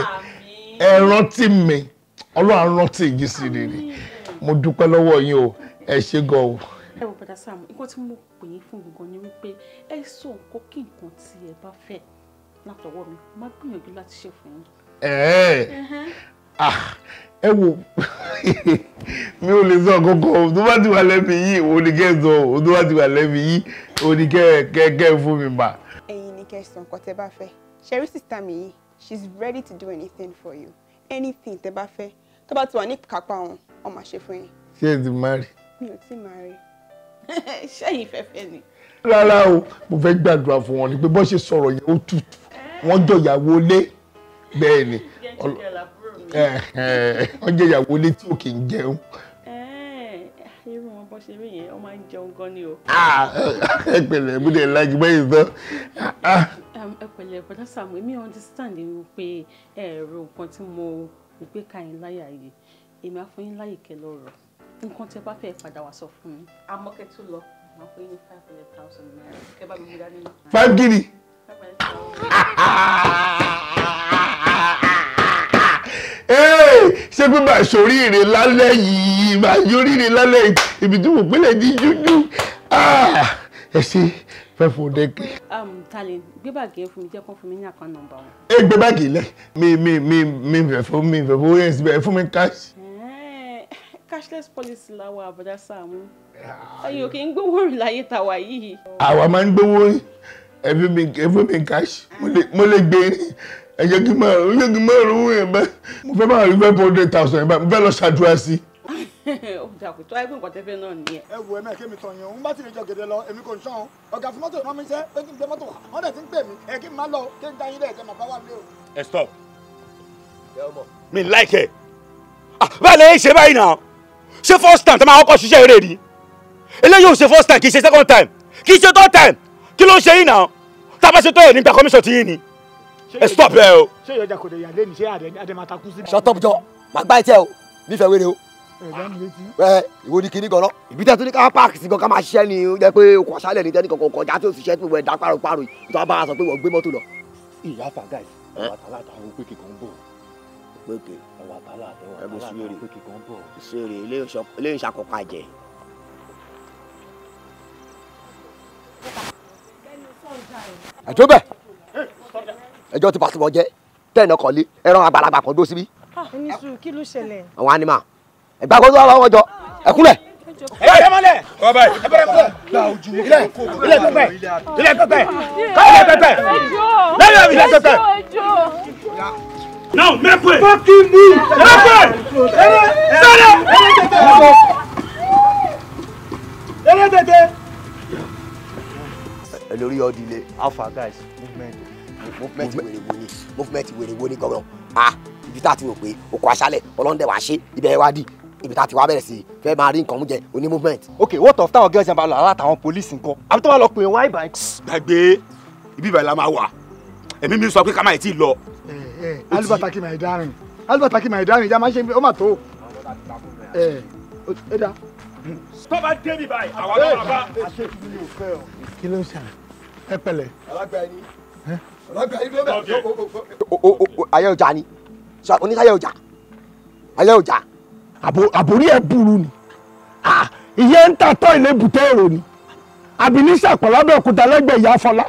Ẹ rántí mi, Ọlọ́run á rántí yín sí rere. Mo dúpẹ́ lọ́wọ́ yín o, ẹ ṣé gan o. Ẹ wò bàdà Sàámú, nǹkan tí mo pè yín fún gangan ni wípé ẹ sọ nǹkan kí nǹkan tí ẹ bá fẹ́ látọwọ́ mi, má gbìyànjú láti ṣe fún yín. Ẹ wo mi ò lè sọ kankan, tó bá ti wà lẹ́bi yìí òun ni kẹ́ ẹ sọ, tó bá ti wà lẹ́bi yìí òun ni kẹ́ ẹ fún mi mà. Ẹ̀yin ni kẹ́ ẹ sọ nǹkan tẹ́ bá fẹ́. Ṣẹ́rí sísá mi yìí, she's ready to do anything for you. Anything tẹ́ bá fẹ́, tó bá ti wà ní kápá wọn, wọ́n máa ṣe fún yín. Ṣé ẹ ti marry? Mi ò tí marry. Ṣẹ́yìn fẹ́fẹ́ ni. Rárá o, mo fẹ́ gbàdúrà fún wọn ni pé bọ́n ṣe sọ̀rọ̀ yẹn ó tutù, wọ́n jọ ìyàwó lé bẹ́ẹ̀ ni wọ́n jẹ́ ìyàwó ilé tí ò kì í jẹun. Irú wọn bọ́ ṣe rí yẹn, wọ́n máa ń jẹun gan ni o. Ẹ pẹ̀lẹ́, mo dẹ̀ láti bẹ́ẹ̀ sọ. Ẹ pẹ̀lẹ́, bọ́dá Sàámú, èmi understand pé ẹ̀rọ nǹkan tí mo gbé ka yín láyà yìí, èmi á fún yín láyè kẹ́ lọ rọ̀. Nǹkan tí ẹ bá fẹ́ padà wá sọ fún mi. Àmọ́ kẹ́ tó lọ, màá fún yín ní 500,000 naira. Kẹ́ bá mi mú dání. 5 gidi. 500,000. Ṣé pé máa ṣoríire lálẹ́ yìí, máa ṣoríire lálẹ́ yìí, ibi tí mo pínlẹ̀ di jújú. Ẹ ṣe fẹ́ fún dẹ́kẹ́. Darling, gbé báàgì yẹn fún mi, jẹ́ kán fún mi ní account number wọn. Ẹ gbé báàgì lẹ̀, mi fẹ́ fún mi fẹ́ fún yẹn síbẹ̀, fún mi cash. Cashless policy la wà, bọ̀dá Sàámú. Ẹ̀yin ò kì í gbówó rìn láyé tàwa yìí. Àwa máa ń gbówó rìn, ẹ fún mi cash, mo lè gbé rìn. Ẹ jẹ́ kí n máa rówó yẹn báyìí. Mo fẹ́ máa rí 500,000 yẹn báyìí, mo fẹ́ lọ ṣàdúrà sí. Ó dà kó tó ayé pé nǹkan tẹ́fẹ́ náà nìyẹn. Ẹ wo ẹmẹ kí mi tàn yín, òun bá ti lè jọ gèdè lọ, èmi kò ń sàn. Ọ̀gá fún mọ́tò rán mi iṣẹ́ pé kí n gbé mọ́tò wá, wọ́n dẹ̀ ti ń pè mí, ẹ kí n má lọ, kí n da yín lẹ̀ kí n má bá wà lé o. Ẹ stop. Mi like ẹ. Báyìí lè ṣe báyìí náà. Ṣé first time tó máa kọ́kọ́ ṣiṣẹ́ eré ni? Eléyìí ò ṣe first time, kì í ṣe second time, kì í ṣe third time. Kí ló ń ṣe yín náà? Tá a bá ṣe tó yẹ nígbà commission ti yín ni. Ẹ stop ẹ o. Ṣé ìyọjà kò dé yà lé ní ṣé àdé máa takú sí. Shut up jọ, màá gbá etí ẹ o, nífẹ̀ẹ́ wéré o. Ẹ ìwo ni kinní gan-an. Ìbí tẹ́ tún ní ká páàkì sí gan ká máa ṣiṣẹ́ ni ó jẹ́ pé okò aṣálẹ̀ ní tẹ́ni kankan kọjá tí ó ṣiṣẹ́ tí gbogbo ẹ̀ dá páropáro yìí tó a bá a sọ pé wọ́n gbé mọ́tò lọ. Ìyá fa guys, àwọn àtàlà àtàwọn pékè kan ń bọ̀. Pékè. Àwọn àtàlà àtàwọn pékè kan ń bọ̀. Ṣeré ilé ìṣàkókò àjẹ. Ẹ̀jọ́ bẹ́ẹ̀ ẹjọ́ ti pàṣẹ wọ́n jẹ́ tẹ́ẹ̀nà kan lé ẹran àgbàlagbà kan dó síbí. Ẹni sùúrù, kí ló ṣẹlẹ̀? Àwọn ànìmọ̀ ẹgbẹ́ àkóso àwọn ọjọ́ ẹkúnlẹ̀. Ẹ bẹ̀rẹ̀ mọ́lẹ̀. Ẹ bẹ̀rẹ̀ mọ́lẹ̀. Ilẹ̀ ilẹ̀ pẹpẹ ilẹ̀ pẹpẹ ilẹ̀ pẹpẹ lẹ́yìn ilẹ̀ pẹpẹ. Now make way. Fucking move. Make way. Sáré. Eré tètè. Lórí ọdí ilé. Alpha guys, movement. Movement wèrè wo ni? Movement wèrè wo ni gangan? Ah, ibi tá a ti rò pé oko aṣálẹ̀ ọlọ́ndẹ̀ wàá ṣe ibẹ̀ wá dì, ibi tá a ti wá bẹ̀rẹ̀ sí fẹ́ máa rí nǹkan mú jẹ oní movement. Ok, what of táwọn girls yẹn bá lọ alátàwọn police nǹkan? Àbí tó bá lọ pè wọ́n àìbá. Gbàgbé ibi ìbàlẹ̀ la máa wà, ẹ̀mí mi sọ pé ká má tí ì lọ. Alubata kí máa dárin, Alubata kí máa dárin, ìjà máa ṣe ó mà tó. Ẹ dá Tó bá débi báyìí, àwa ló máa bá. Kí ló ń ṣe? Ẹ pẹ̀lẹ́. Alágbà ẹni. Alágbà ẹni ló bẹ̀. Ayé ọjà ni. Oníṣẹ́ ayé ọjà. Ayé ọjà. Àbórí ẹ burú ni. Ìyẹn ń tàtọ́ ilé ibùtẹ́ èrò ni. Àbí ní sàpọ̀ lábẹ́ òkúta lẹ́gbẹ̀ẹ́ ìyá Fọlá.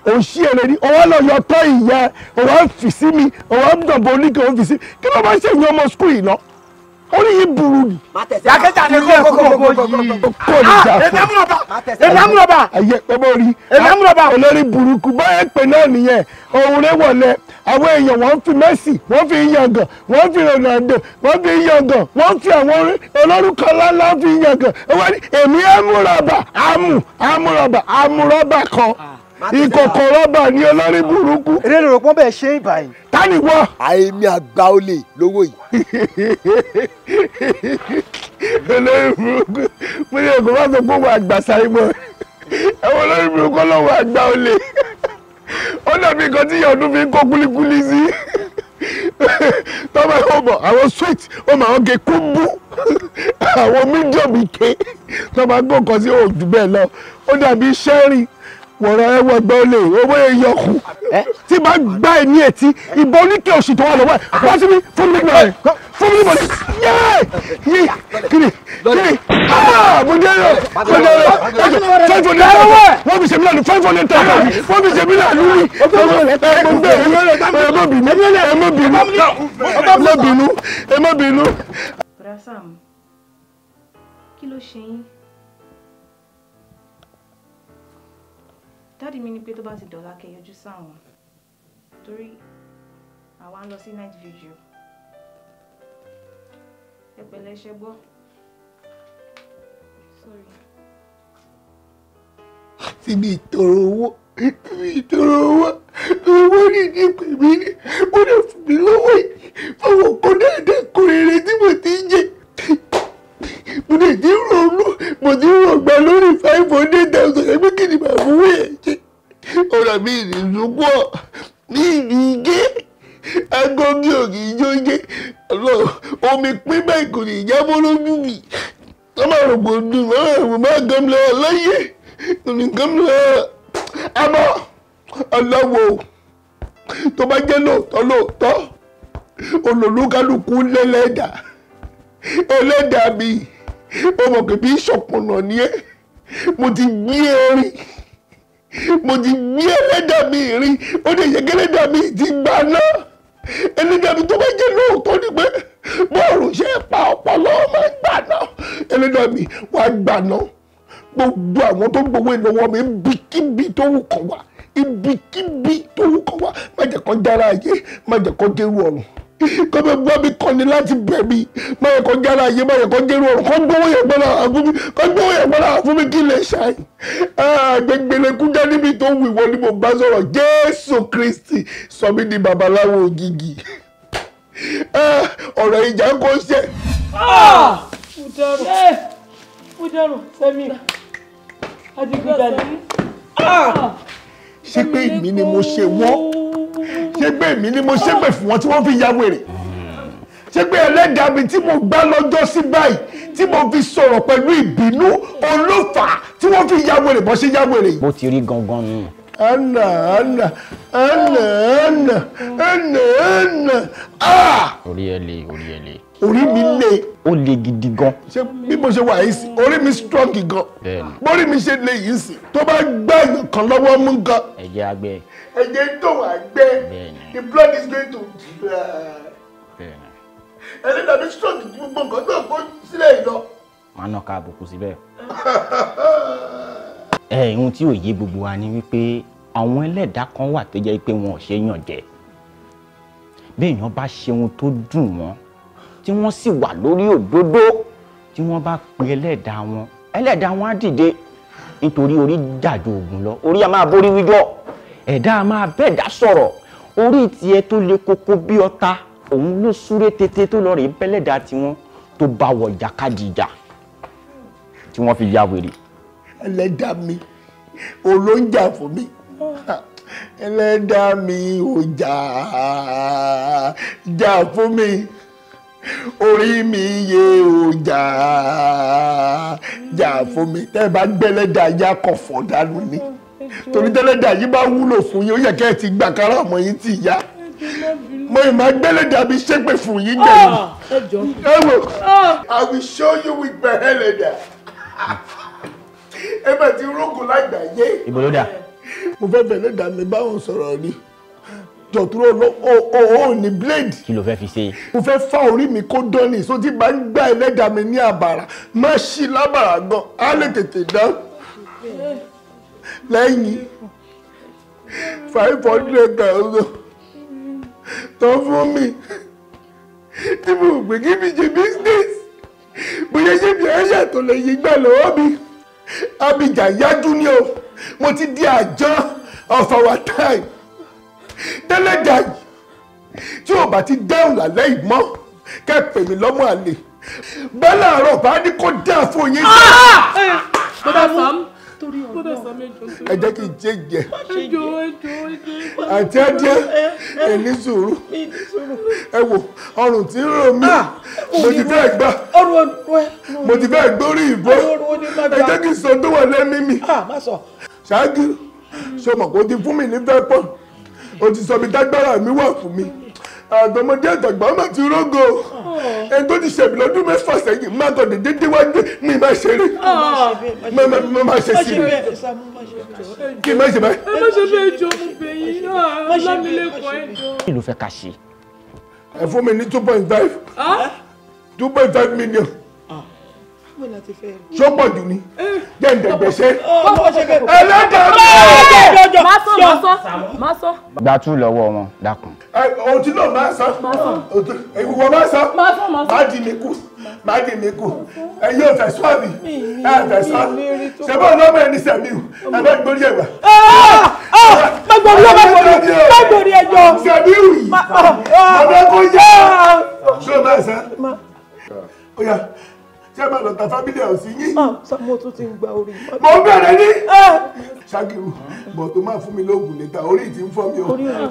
Òṣì èrè ni òun lọ yọ tọ́ ìyẹn, òun fi sí mi, òun dọ̀bọ̀ oníkẹ́ òun fi sí mi. Kí ló máa ń ṣe ìyẹn ọmọ skul yìí lọ? Orí yìí burú ni. Yàkẹ́jà ni kó kó kó kó yìí. Kó ní jà fún. Èmi amúnọ̀bà. Èmi amúnọ̀bà. Ayé ọmọ orí. Èmi amúnọ̀bà. Olórí burúkú báyẹn pè náà nìyẹn. Òun rẹ̀ wọlé. Àwọn èèyàn wọ́n fi Messi, wọ́n fi yangàn, wọ́n fi Ronaldo, wọ́n fi yangàn, wọ́n fi àwọn olórúkọ ńláńlá fi yangàn. Èmi amúrọ̀bà, amúrọ̀bà, amúrọ̀bà kan. Ìkòkò rọ́bà ní olórí burúkú. Eré ló rò pọ́n bẹ́ẹ̀ ṣe é báyìí. Tani wọ. Àìmí àgbà olè lówó yìí. Olórí burúkú mo ní èkó bá sọ pé òun àgbà sáré mọ́ ẹ̀wọ̀n olórí burúkú ọlọ́wọ́ àgbà olè. Ó dàbí nǹkan tí ìyá ọdún fi ń kó kúlíkúlí sí. Tọ́ba yóò bọ̀ àwọn sweet ó máa ń gé kúmbú àwọn medium ike tọ́ba gbọ́ nǹkan sí òjò bẹ́ẹ̀ lọ. Ó dàbí sẹ́rìn wọ̀rọ̀ ẹwọ ẹgbẹ́ olè owó eyọkù tí bá gbá ẹ ní etí ìbọn oníkẹ́ oṣù tó wà lọ́wọ́ ẹ̀ wá síbi fún mi nígbà rẹ̀ fún mi nígbà rẹ̀ yé kiri kiri mo jẹ́ rẹ̀ mo jẹ́ rẹ̀ 500,000 wọ́n fi ṣe mí lánàá 500,000 wọ́n fi ṣe mí lánàá ní ẹ má bínú ẹ má bínú ẹ má bínú. Bùrọ̀dá Sàámú, kí ló ṣe yín? Daddy mi ní pé tó bá ti dọ̀la kẹ́ yọjú sáwọn torí àwa ń lọ sí night vigil. Ẹ pẹ̀lẹ́, ṣẹ gbọ́. Sorry. Síbi ìtọrọ owó, síbi ìtọrọ owó, owó ní ní pè mí ní mo lè fún mi lọ́wọ́ yìí fáwọn kan dáadáa kò rere tí mo ti ń jẹ. Mo lè ti ronú, mo ti rògbà lórí 500,000 ẹgbẹ́ kí ni màá fowó yẹn jẹ. Ọ̀rọ̀ mi ìrìnsùnkú ní ìdíje agogi òkè ìjọ́jẹ́ omi pín báyìí kò ní jábọ́ lójú mi. Wọ́n máa rò pé dùn máa rò máa gán lọ láyé kò ní gán lọ. Àmọ́ ọlọ́wọ́ tó bá jẹ́ lóòótọ́ lóòótọ́ olólùkálùkù lẹ́lẹ́dà ẹlẹ́dàá mi ọmọ kìbí ìṣọ̀pọ̀nà ni ẹ́. Mo ti gbé erin, mo ti gbé ẹlẹ́dàá mi rin, ó lè yẹ kí ẹlẹ́dàá mi ti gbà náà. Ẹlẹ́dàá mi tó bá jẹ́ lóòótọ́ ni pé bọ́ọ̀lù ṣe é pa ọpọlọ máa ń gbà náà. Ẹlẹ́dàá mi wàá gbà náà. Gbogbo àwọn tó gbowó ìlọ́wọ́ mi ibikíbi tó wù kàn wá, ibikíbi tó wù kàn wá, má jẹ́ kó jára ayé, má jẹ́ kó dérú ọ̀run. Kọ́mọ gbọ́ mi kọ́ ni láti bẹ̀ mí, má yẹ kó jára ayé, má yẹ kó dérú ọ̀run, kó gbowó yẹn gbọ́dọ̀ fún mi, kó gbowó yẹn gbọ́dọ̀ fún mi kí lè ṣàì. Gbẹngbẹlẹ́kú dá níbi tó wù ìwọ ni mo bá sọ̀rọ̀. Jésù Kristi sọ mí di babaláwo ògìgì. Ọ̀rọ̀ ìjà ń kó ṣe. Mo dárò, mo dárò, Sẹ́mi, adigunjalè. Ṣé pé èmi ni mo ṣe wọ́n? Ṣé pé èmi ni mo ṣépè fún wọn tí wọ́n fi ya wèrè? Ṣé pé ẹlẹ́dàá mi tí mo gbá lọ́jọ́ sí báyìí tí mo fi sọ̀rọ̀ pẹ̀lú ìbínú olófà tí wọ́n fi ya wèrè bọ́ ṣe ya wèrè? Bó ti rí gangan nù. Anna Anna Anna Anna Anna Anna ah! Orí ẹ le, orí ẹ le. Orí mi le. Ó le gidi gan. Ṣé bí mo ṣe wà yìí sí, orí mi strong gan. Bẹ́ẹ̀ni. Bórí mi ṣe le yìí sí, tó bá gbá èèyàn kan lọ́wọ́ mú gan. Ẹ̀jẹ̀ àgbẹ̀. Ẹ̀jẹ̀ tó wà gbẹ. Bẹ́ẹ̀ni. The blood is going to dry. Bẹ́ẹ̀ni. Ẹlẹ́dàá mi strong ju gbogbo nǹkan tó kó sílẹ̀ yìí lọ. Màá nà ká àbùkù síbẹ̀. Ẹ ohun tí ò yé gbogbo wa ni wípé àwọn ẹlẹ́dàá kan wà tó jẹ́ pé wọn ò ṣe yàn jẹ. Bí èèyàn bá ṣe ohun tó dùn wọ́n tí wọ́n sì wà lórí òdodo tí wọ́n bá pe ẹlẹ́dàá wọn, ẹlẹ́dàá wọn á dìde nítorí orí dàjò ògùn lọ, orí a máa borí wíjọ́, ẹ̀dá a máa bẹ́ẹ̀dá sọ̀rọ̀, orí tiẹ̀ tó le koko bí ọta òun ló súré tètè tó lọ rèé bẹ́lẹ́dàá tiwọn tó bá wọ ìjàkadì ìjà tí wọ́n fi ya wèrè. Ẹlẹ́dàá mi olóńjà fún mi, ẹlẹ́dàá mi ò jà jà fún mi, orí mi yé ò jà fún mi. Tẹ́ ẹ bá gbẹ́lẹ́dà yá kọ̀ fọ̀ dànù ni. Torí tẹ́lẹ́dà yìí bá wúlò fún yín, ó yẹ kẹ́ ẹ ti gbà kára ọmọ yín ti yá. Mo ì máa gbẹ́lẹ́dà mi ṣépè fún yín gbẹ̀yìn. Ẹ wò, I will show you with my ẹlẹ́dà. Ẹ bá ti rógùn lágbàáyé. Ibo ló dà? Mo fẹ́ bẹ̀lẹ́dà mi báwọn sọ̀rọ̀ ni. Jọ̀túrò lọ, o ní blade. Kí ló fẹ́ fi ṣe? Mo fẹ́ fá orí mi kó dán ni, so tí bá ń gbá ẹlẹ́dàá mi ní àbàrà, má ṣí lábàrà gan, á lè tètè dán. Lẹ́yìn 500,000 tó fún mi, tí mo gbé kí mi ṣe business, bóyá ṣé mi ẹ̀ yàtọ̀ lè yí gbà lọ́wọ́ mi. Abidjan yájú ni o, mo ti di àjọ of our time. Tẹ́lẹ̀dà yìí tí o bá ti dáhùn lálẹ́ ìmọ̀ kẹ́ pè mí lọ́mọ àlè bẹ́ẹ̀ láàárọ̀ bá ní kó dáa fún yín. Bọ́dà Sam, bọ́dà Sam, ẹ ẹ jẹ́ kí n jẹ́ jẹ jọ̀ọ́, ẹ jọ̀ọ́, ẹ jọ̀ọ́. Àǹtí Adé, ẹ ní sùúrù. Ẹ wò ọrùn tí ń rò mí, mo ti fẹ́ gbà, mo ti fẹ́ gbórí ìbọn. Ẹ jẹ́ kí n sọ tó wà lẹ́mí mi. Ṣáájú ṣo mọ̀ kó ti fún mi ní fẹ́ pọ̀, o ti sọ mi dágbára mi wà fún mi. Àtọmọdé àtàgbà ọmọ ti rógo. Ẹni tó ti ṣẹ̀bi lọ́dún 6 sẹ́yìn máa tọ̀ dédé déwájú mi, máa ṣeré, máa ṣe sí mi, kí n má ṣe báyìí. Ẹ má ṣe bẹ́ẹ̀, jọ̀ọ́, mo bẹ̀ yín. Ọlámilékan, ẹ jọ̀ọ́. Kí ló fẹ́ ká ṣe? Ẹ fún mi ní 2.5, 2.5 million. Ṣó pọ̀ jù ni? Jẹ́ ǹdẹ̀gbẹ̀ṣẹ́ ẹlẹ́dàá mi. Má sọ, má sọ, má sọ. Gba tú lọ́wọ́ wọn, dákun. Ohun tí náà máa sọ, ìwọ máa sọ, má di mi kù, má di mi kù. Ẹ yóò fẹ́ sọ àbí? Ẹ fẹ́ sọ. Ṣé bá ọlọ́mọ ẹni sẹ̀mí o? Ẹ bá gbórí ẹ̀wà. Má gbórí ẹ, má gbórí, má gbórí ẹjọ́. Sẹ̀mí wì. Bàbá kò yá. Ṣé o máa sọ? Ó yá. Ṣé máa lọ ta family house yín? Mo tún ti ń gba orí. Mo ń bẹ̀rẹ̀ ní. Ṣakiru, bọ̀ tó máa fún mi lóògùn níta, orí ti ń fọ́ mi o.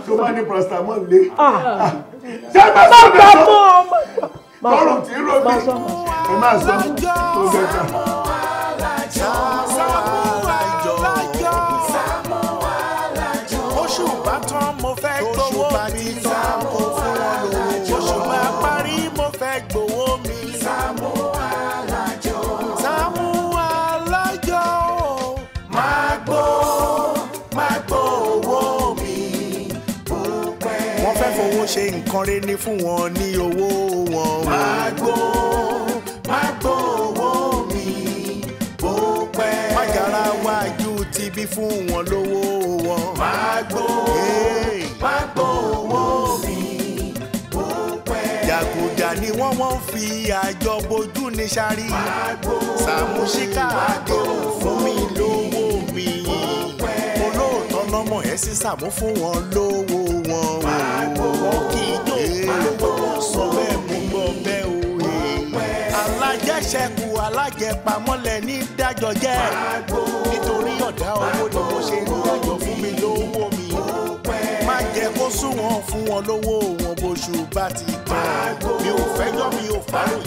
Tó máa ní paracetamol lé. Ṣé máa sọ bẹ́ẹ̀ sọ? Tọrùn tí ń rò mí. Ẹ máa sọ tó gẹ̀ẹ́ta. Oṣù bá tán mo fẹ́ gbowó mi. Oṣù bá parí mo fẹ́ gbowó mi. Sàámú Alájọ, Sàámú Alájọ, máa gbó, máa gbó owó mi. Wọ́n fẹ́ fowó ṣe nǹkan rere ní fún wọn ní owó wọn. Máa gbó, máa gbó owó mi. Bó pẹ́. Májàra wájú ti bí fún wọn lówó wọn. Máa gbó, máa gbó owó mi. Jàgùjà ni wọ́n fi àjọ bojú ní sáré. Sàámú Ṣíkà Adé fún mi lówó mi. Olóòótọ́ lọ́mọ ẹ̀ sí Sàámú fún wọn lówó wọn. Wọn kì í jó olówó sọ bẹ́ẹ̀ mú gbọ́ bẹ́ẹ̀ o. Alájẹṣẹ́kù alájẹpamọ́lẹ̀ ní dájọ́ jẹ́. Nítorí ọ̀dá owó ni mo ṣe ń dájọ́ fún mi lówó mi. Má jẹ́ kó sún wọn fún wọn lówó wọn bóṣù bá ti tán. Mi ò fẹ́jọ́, mi ò fárò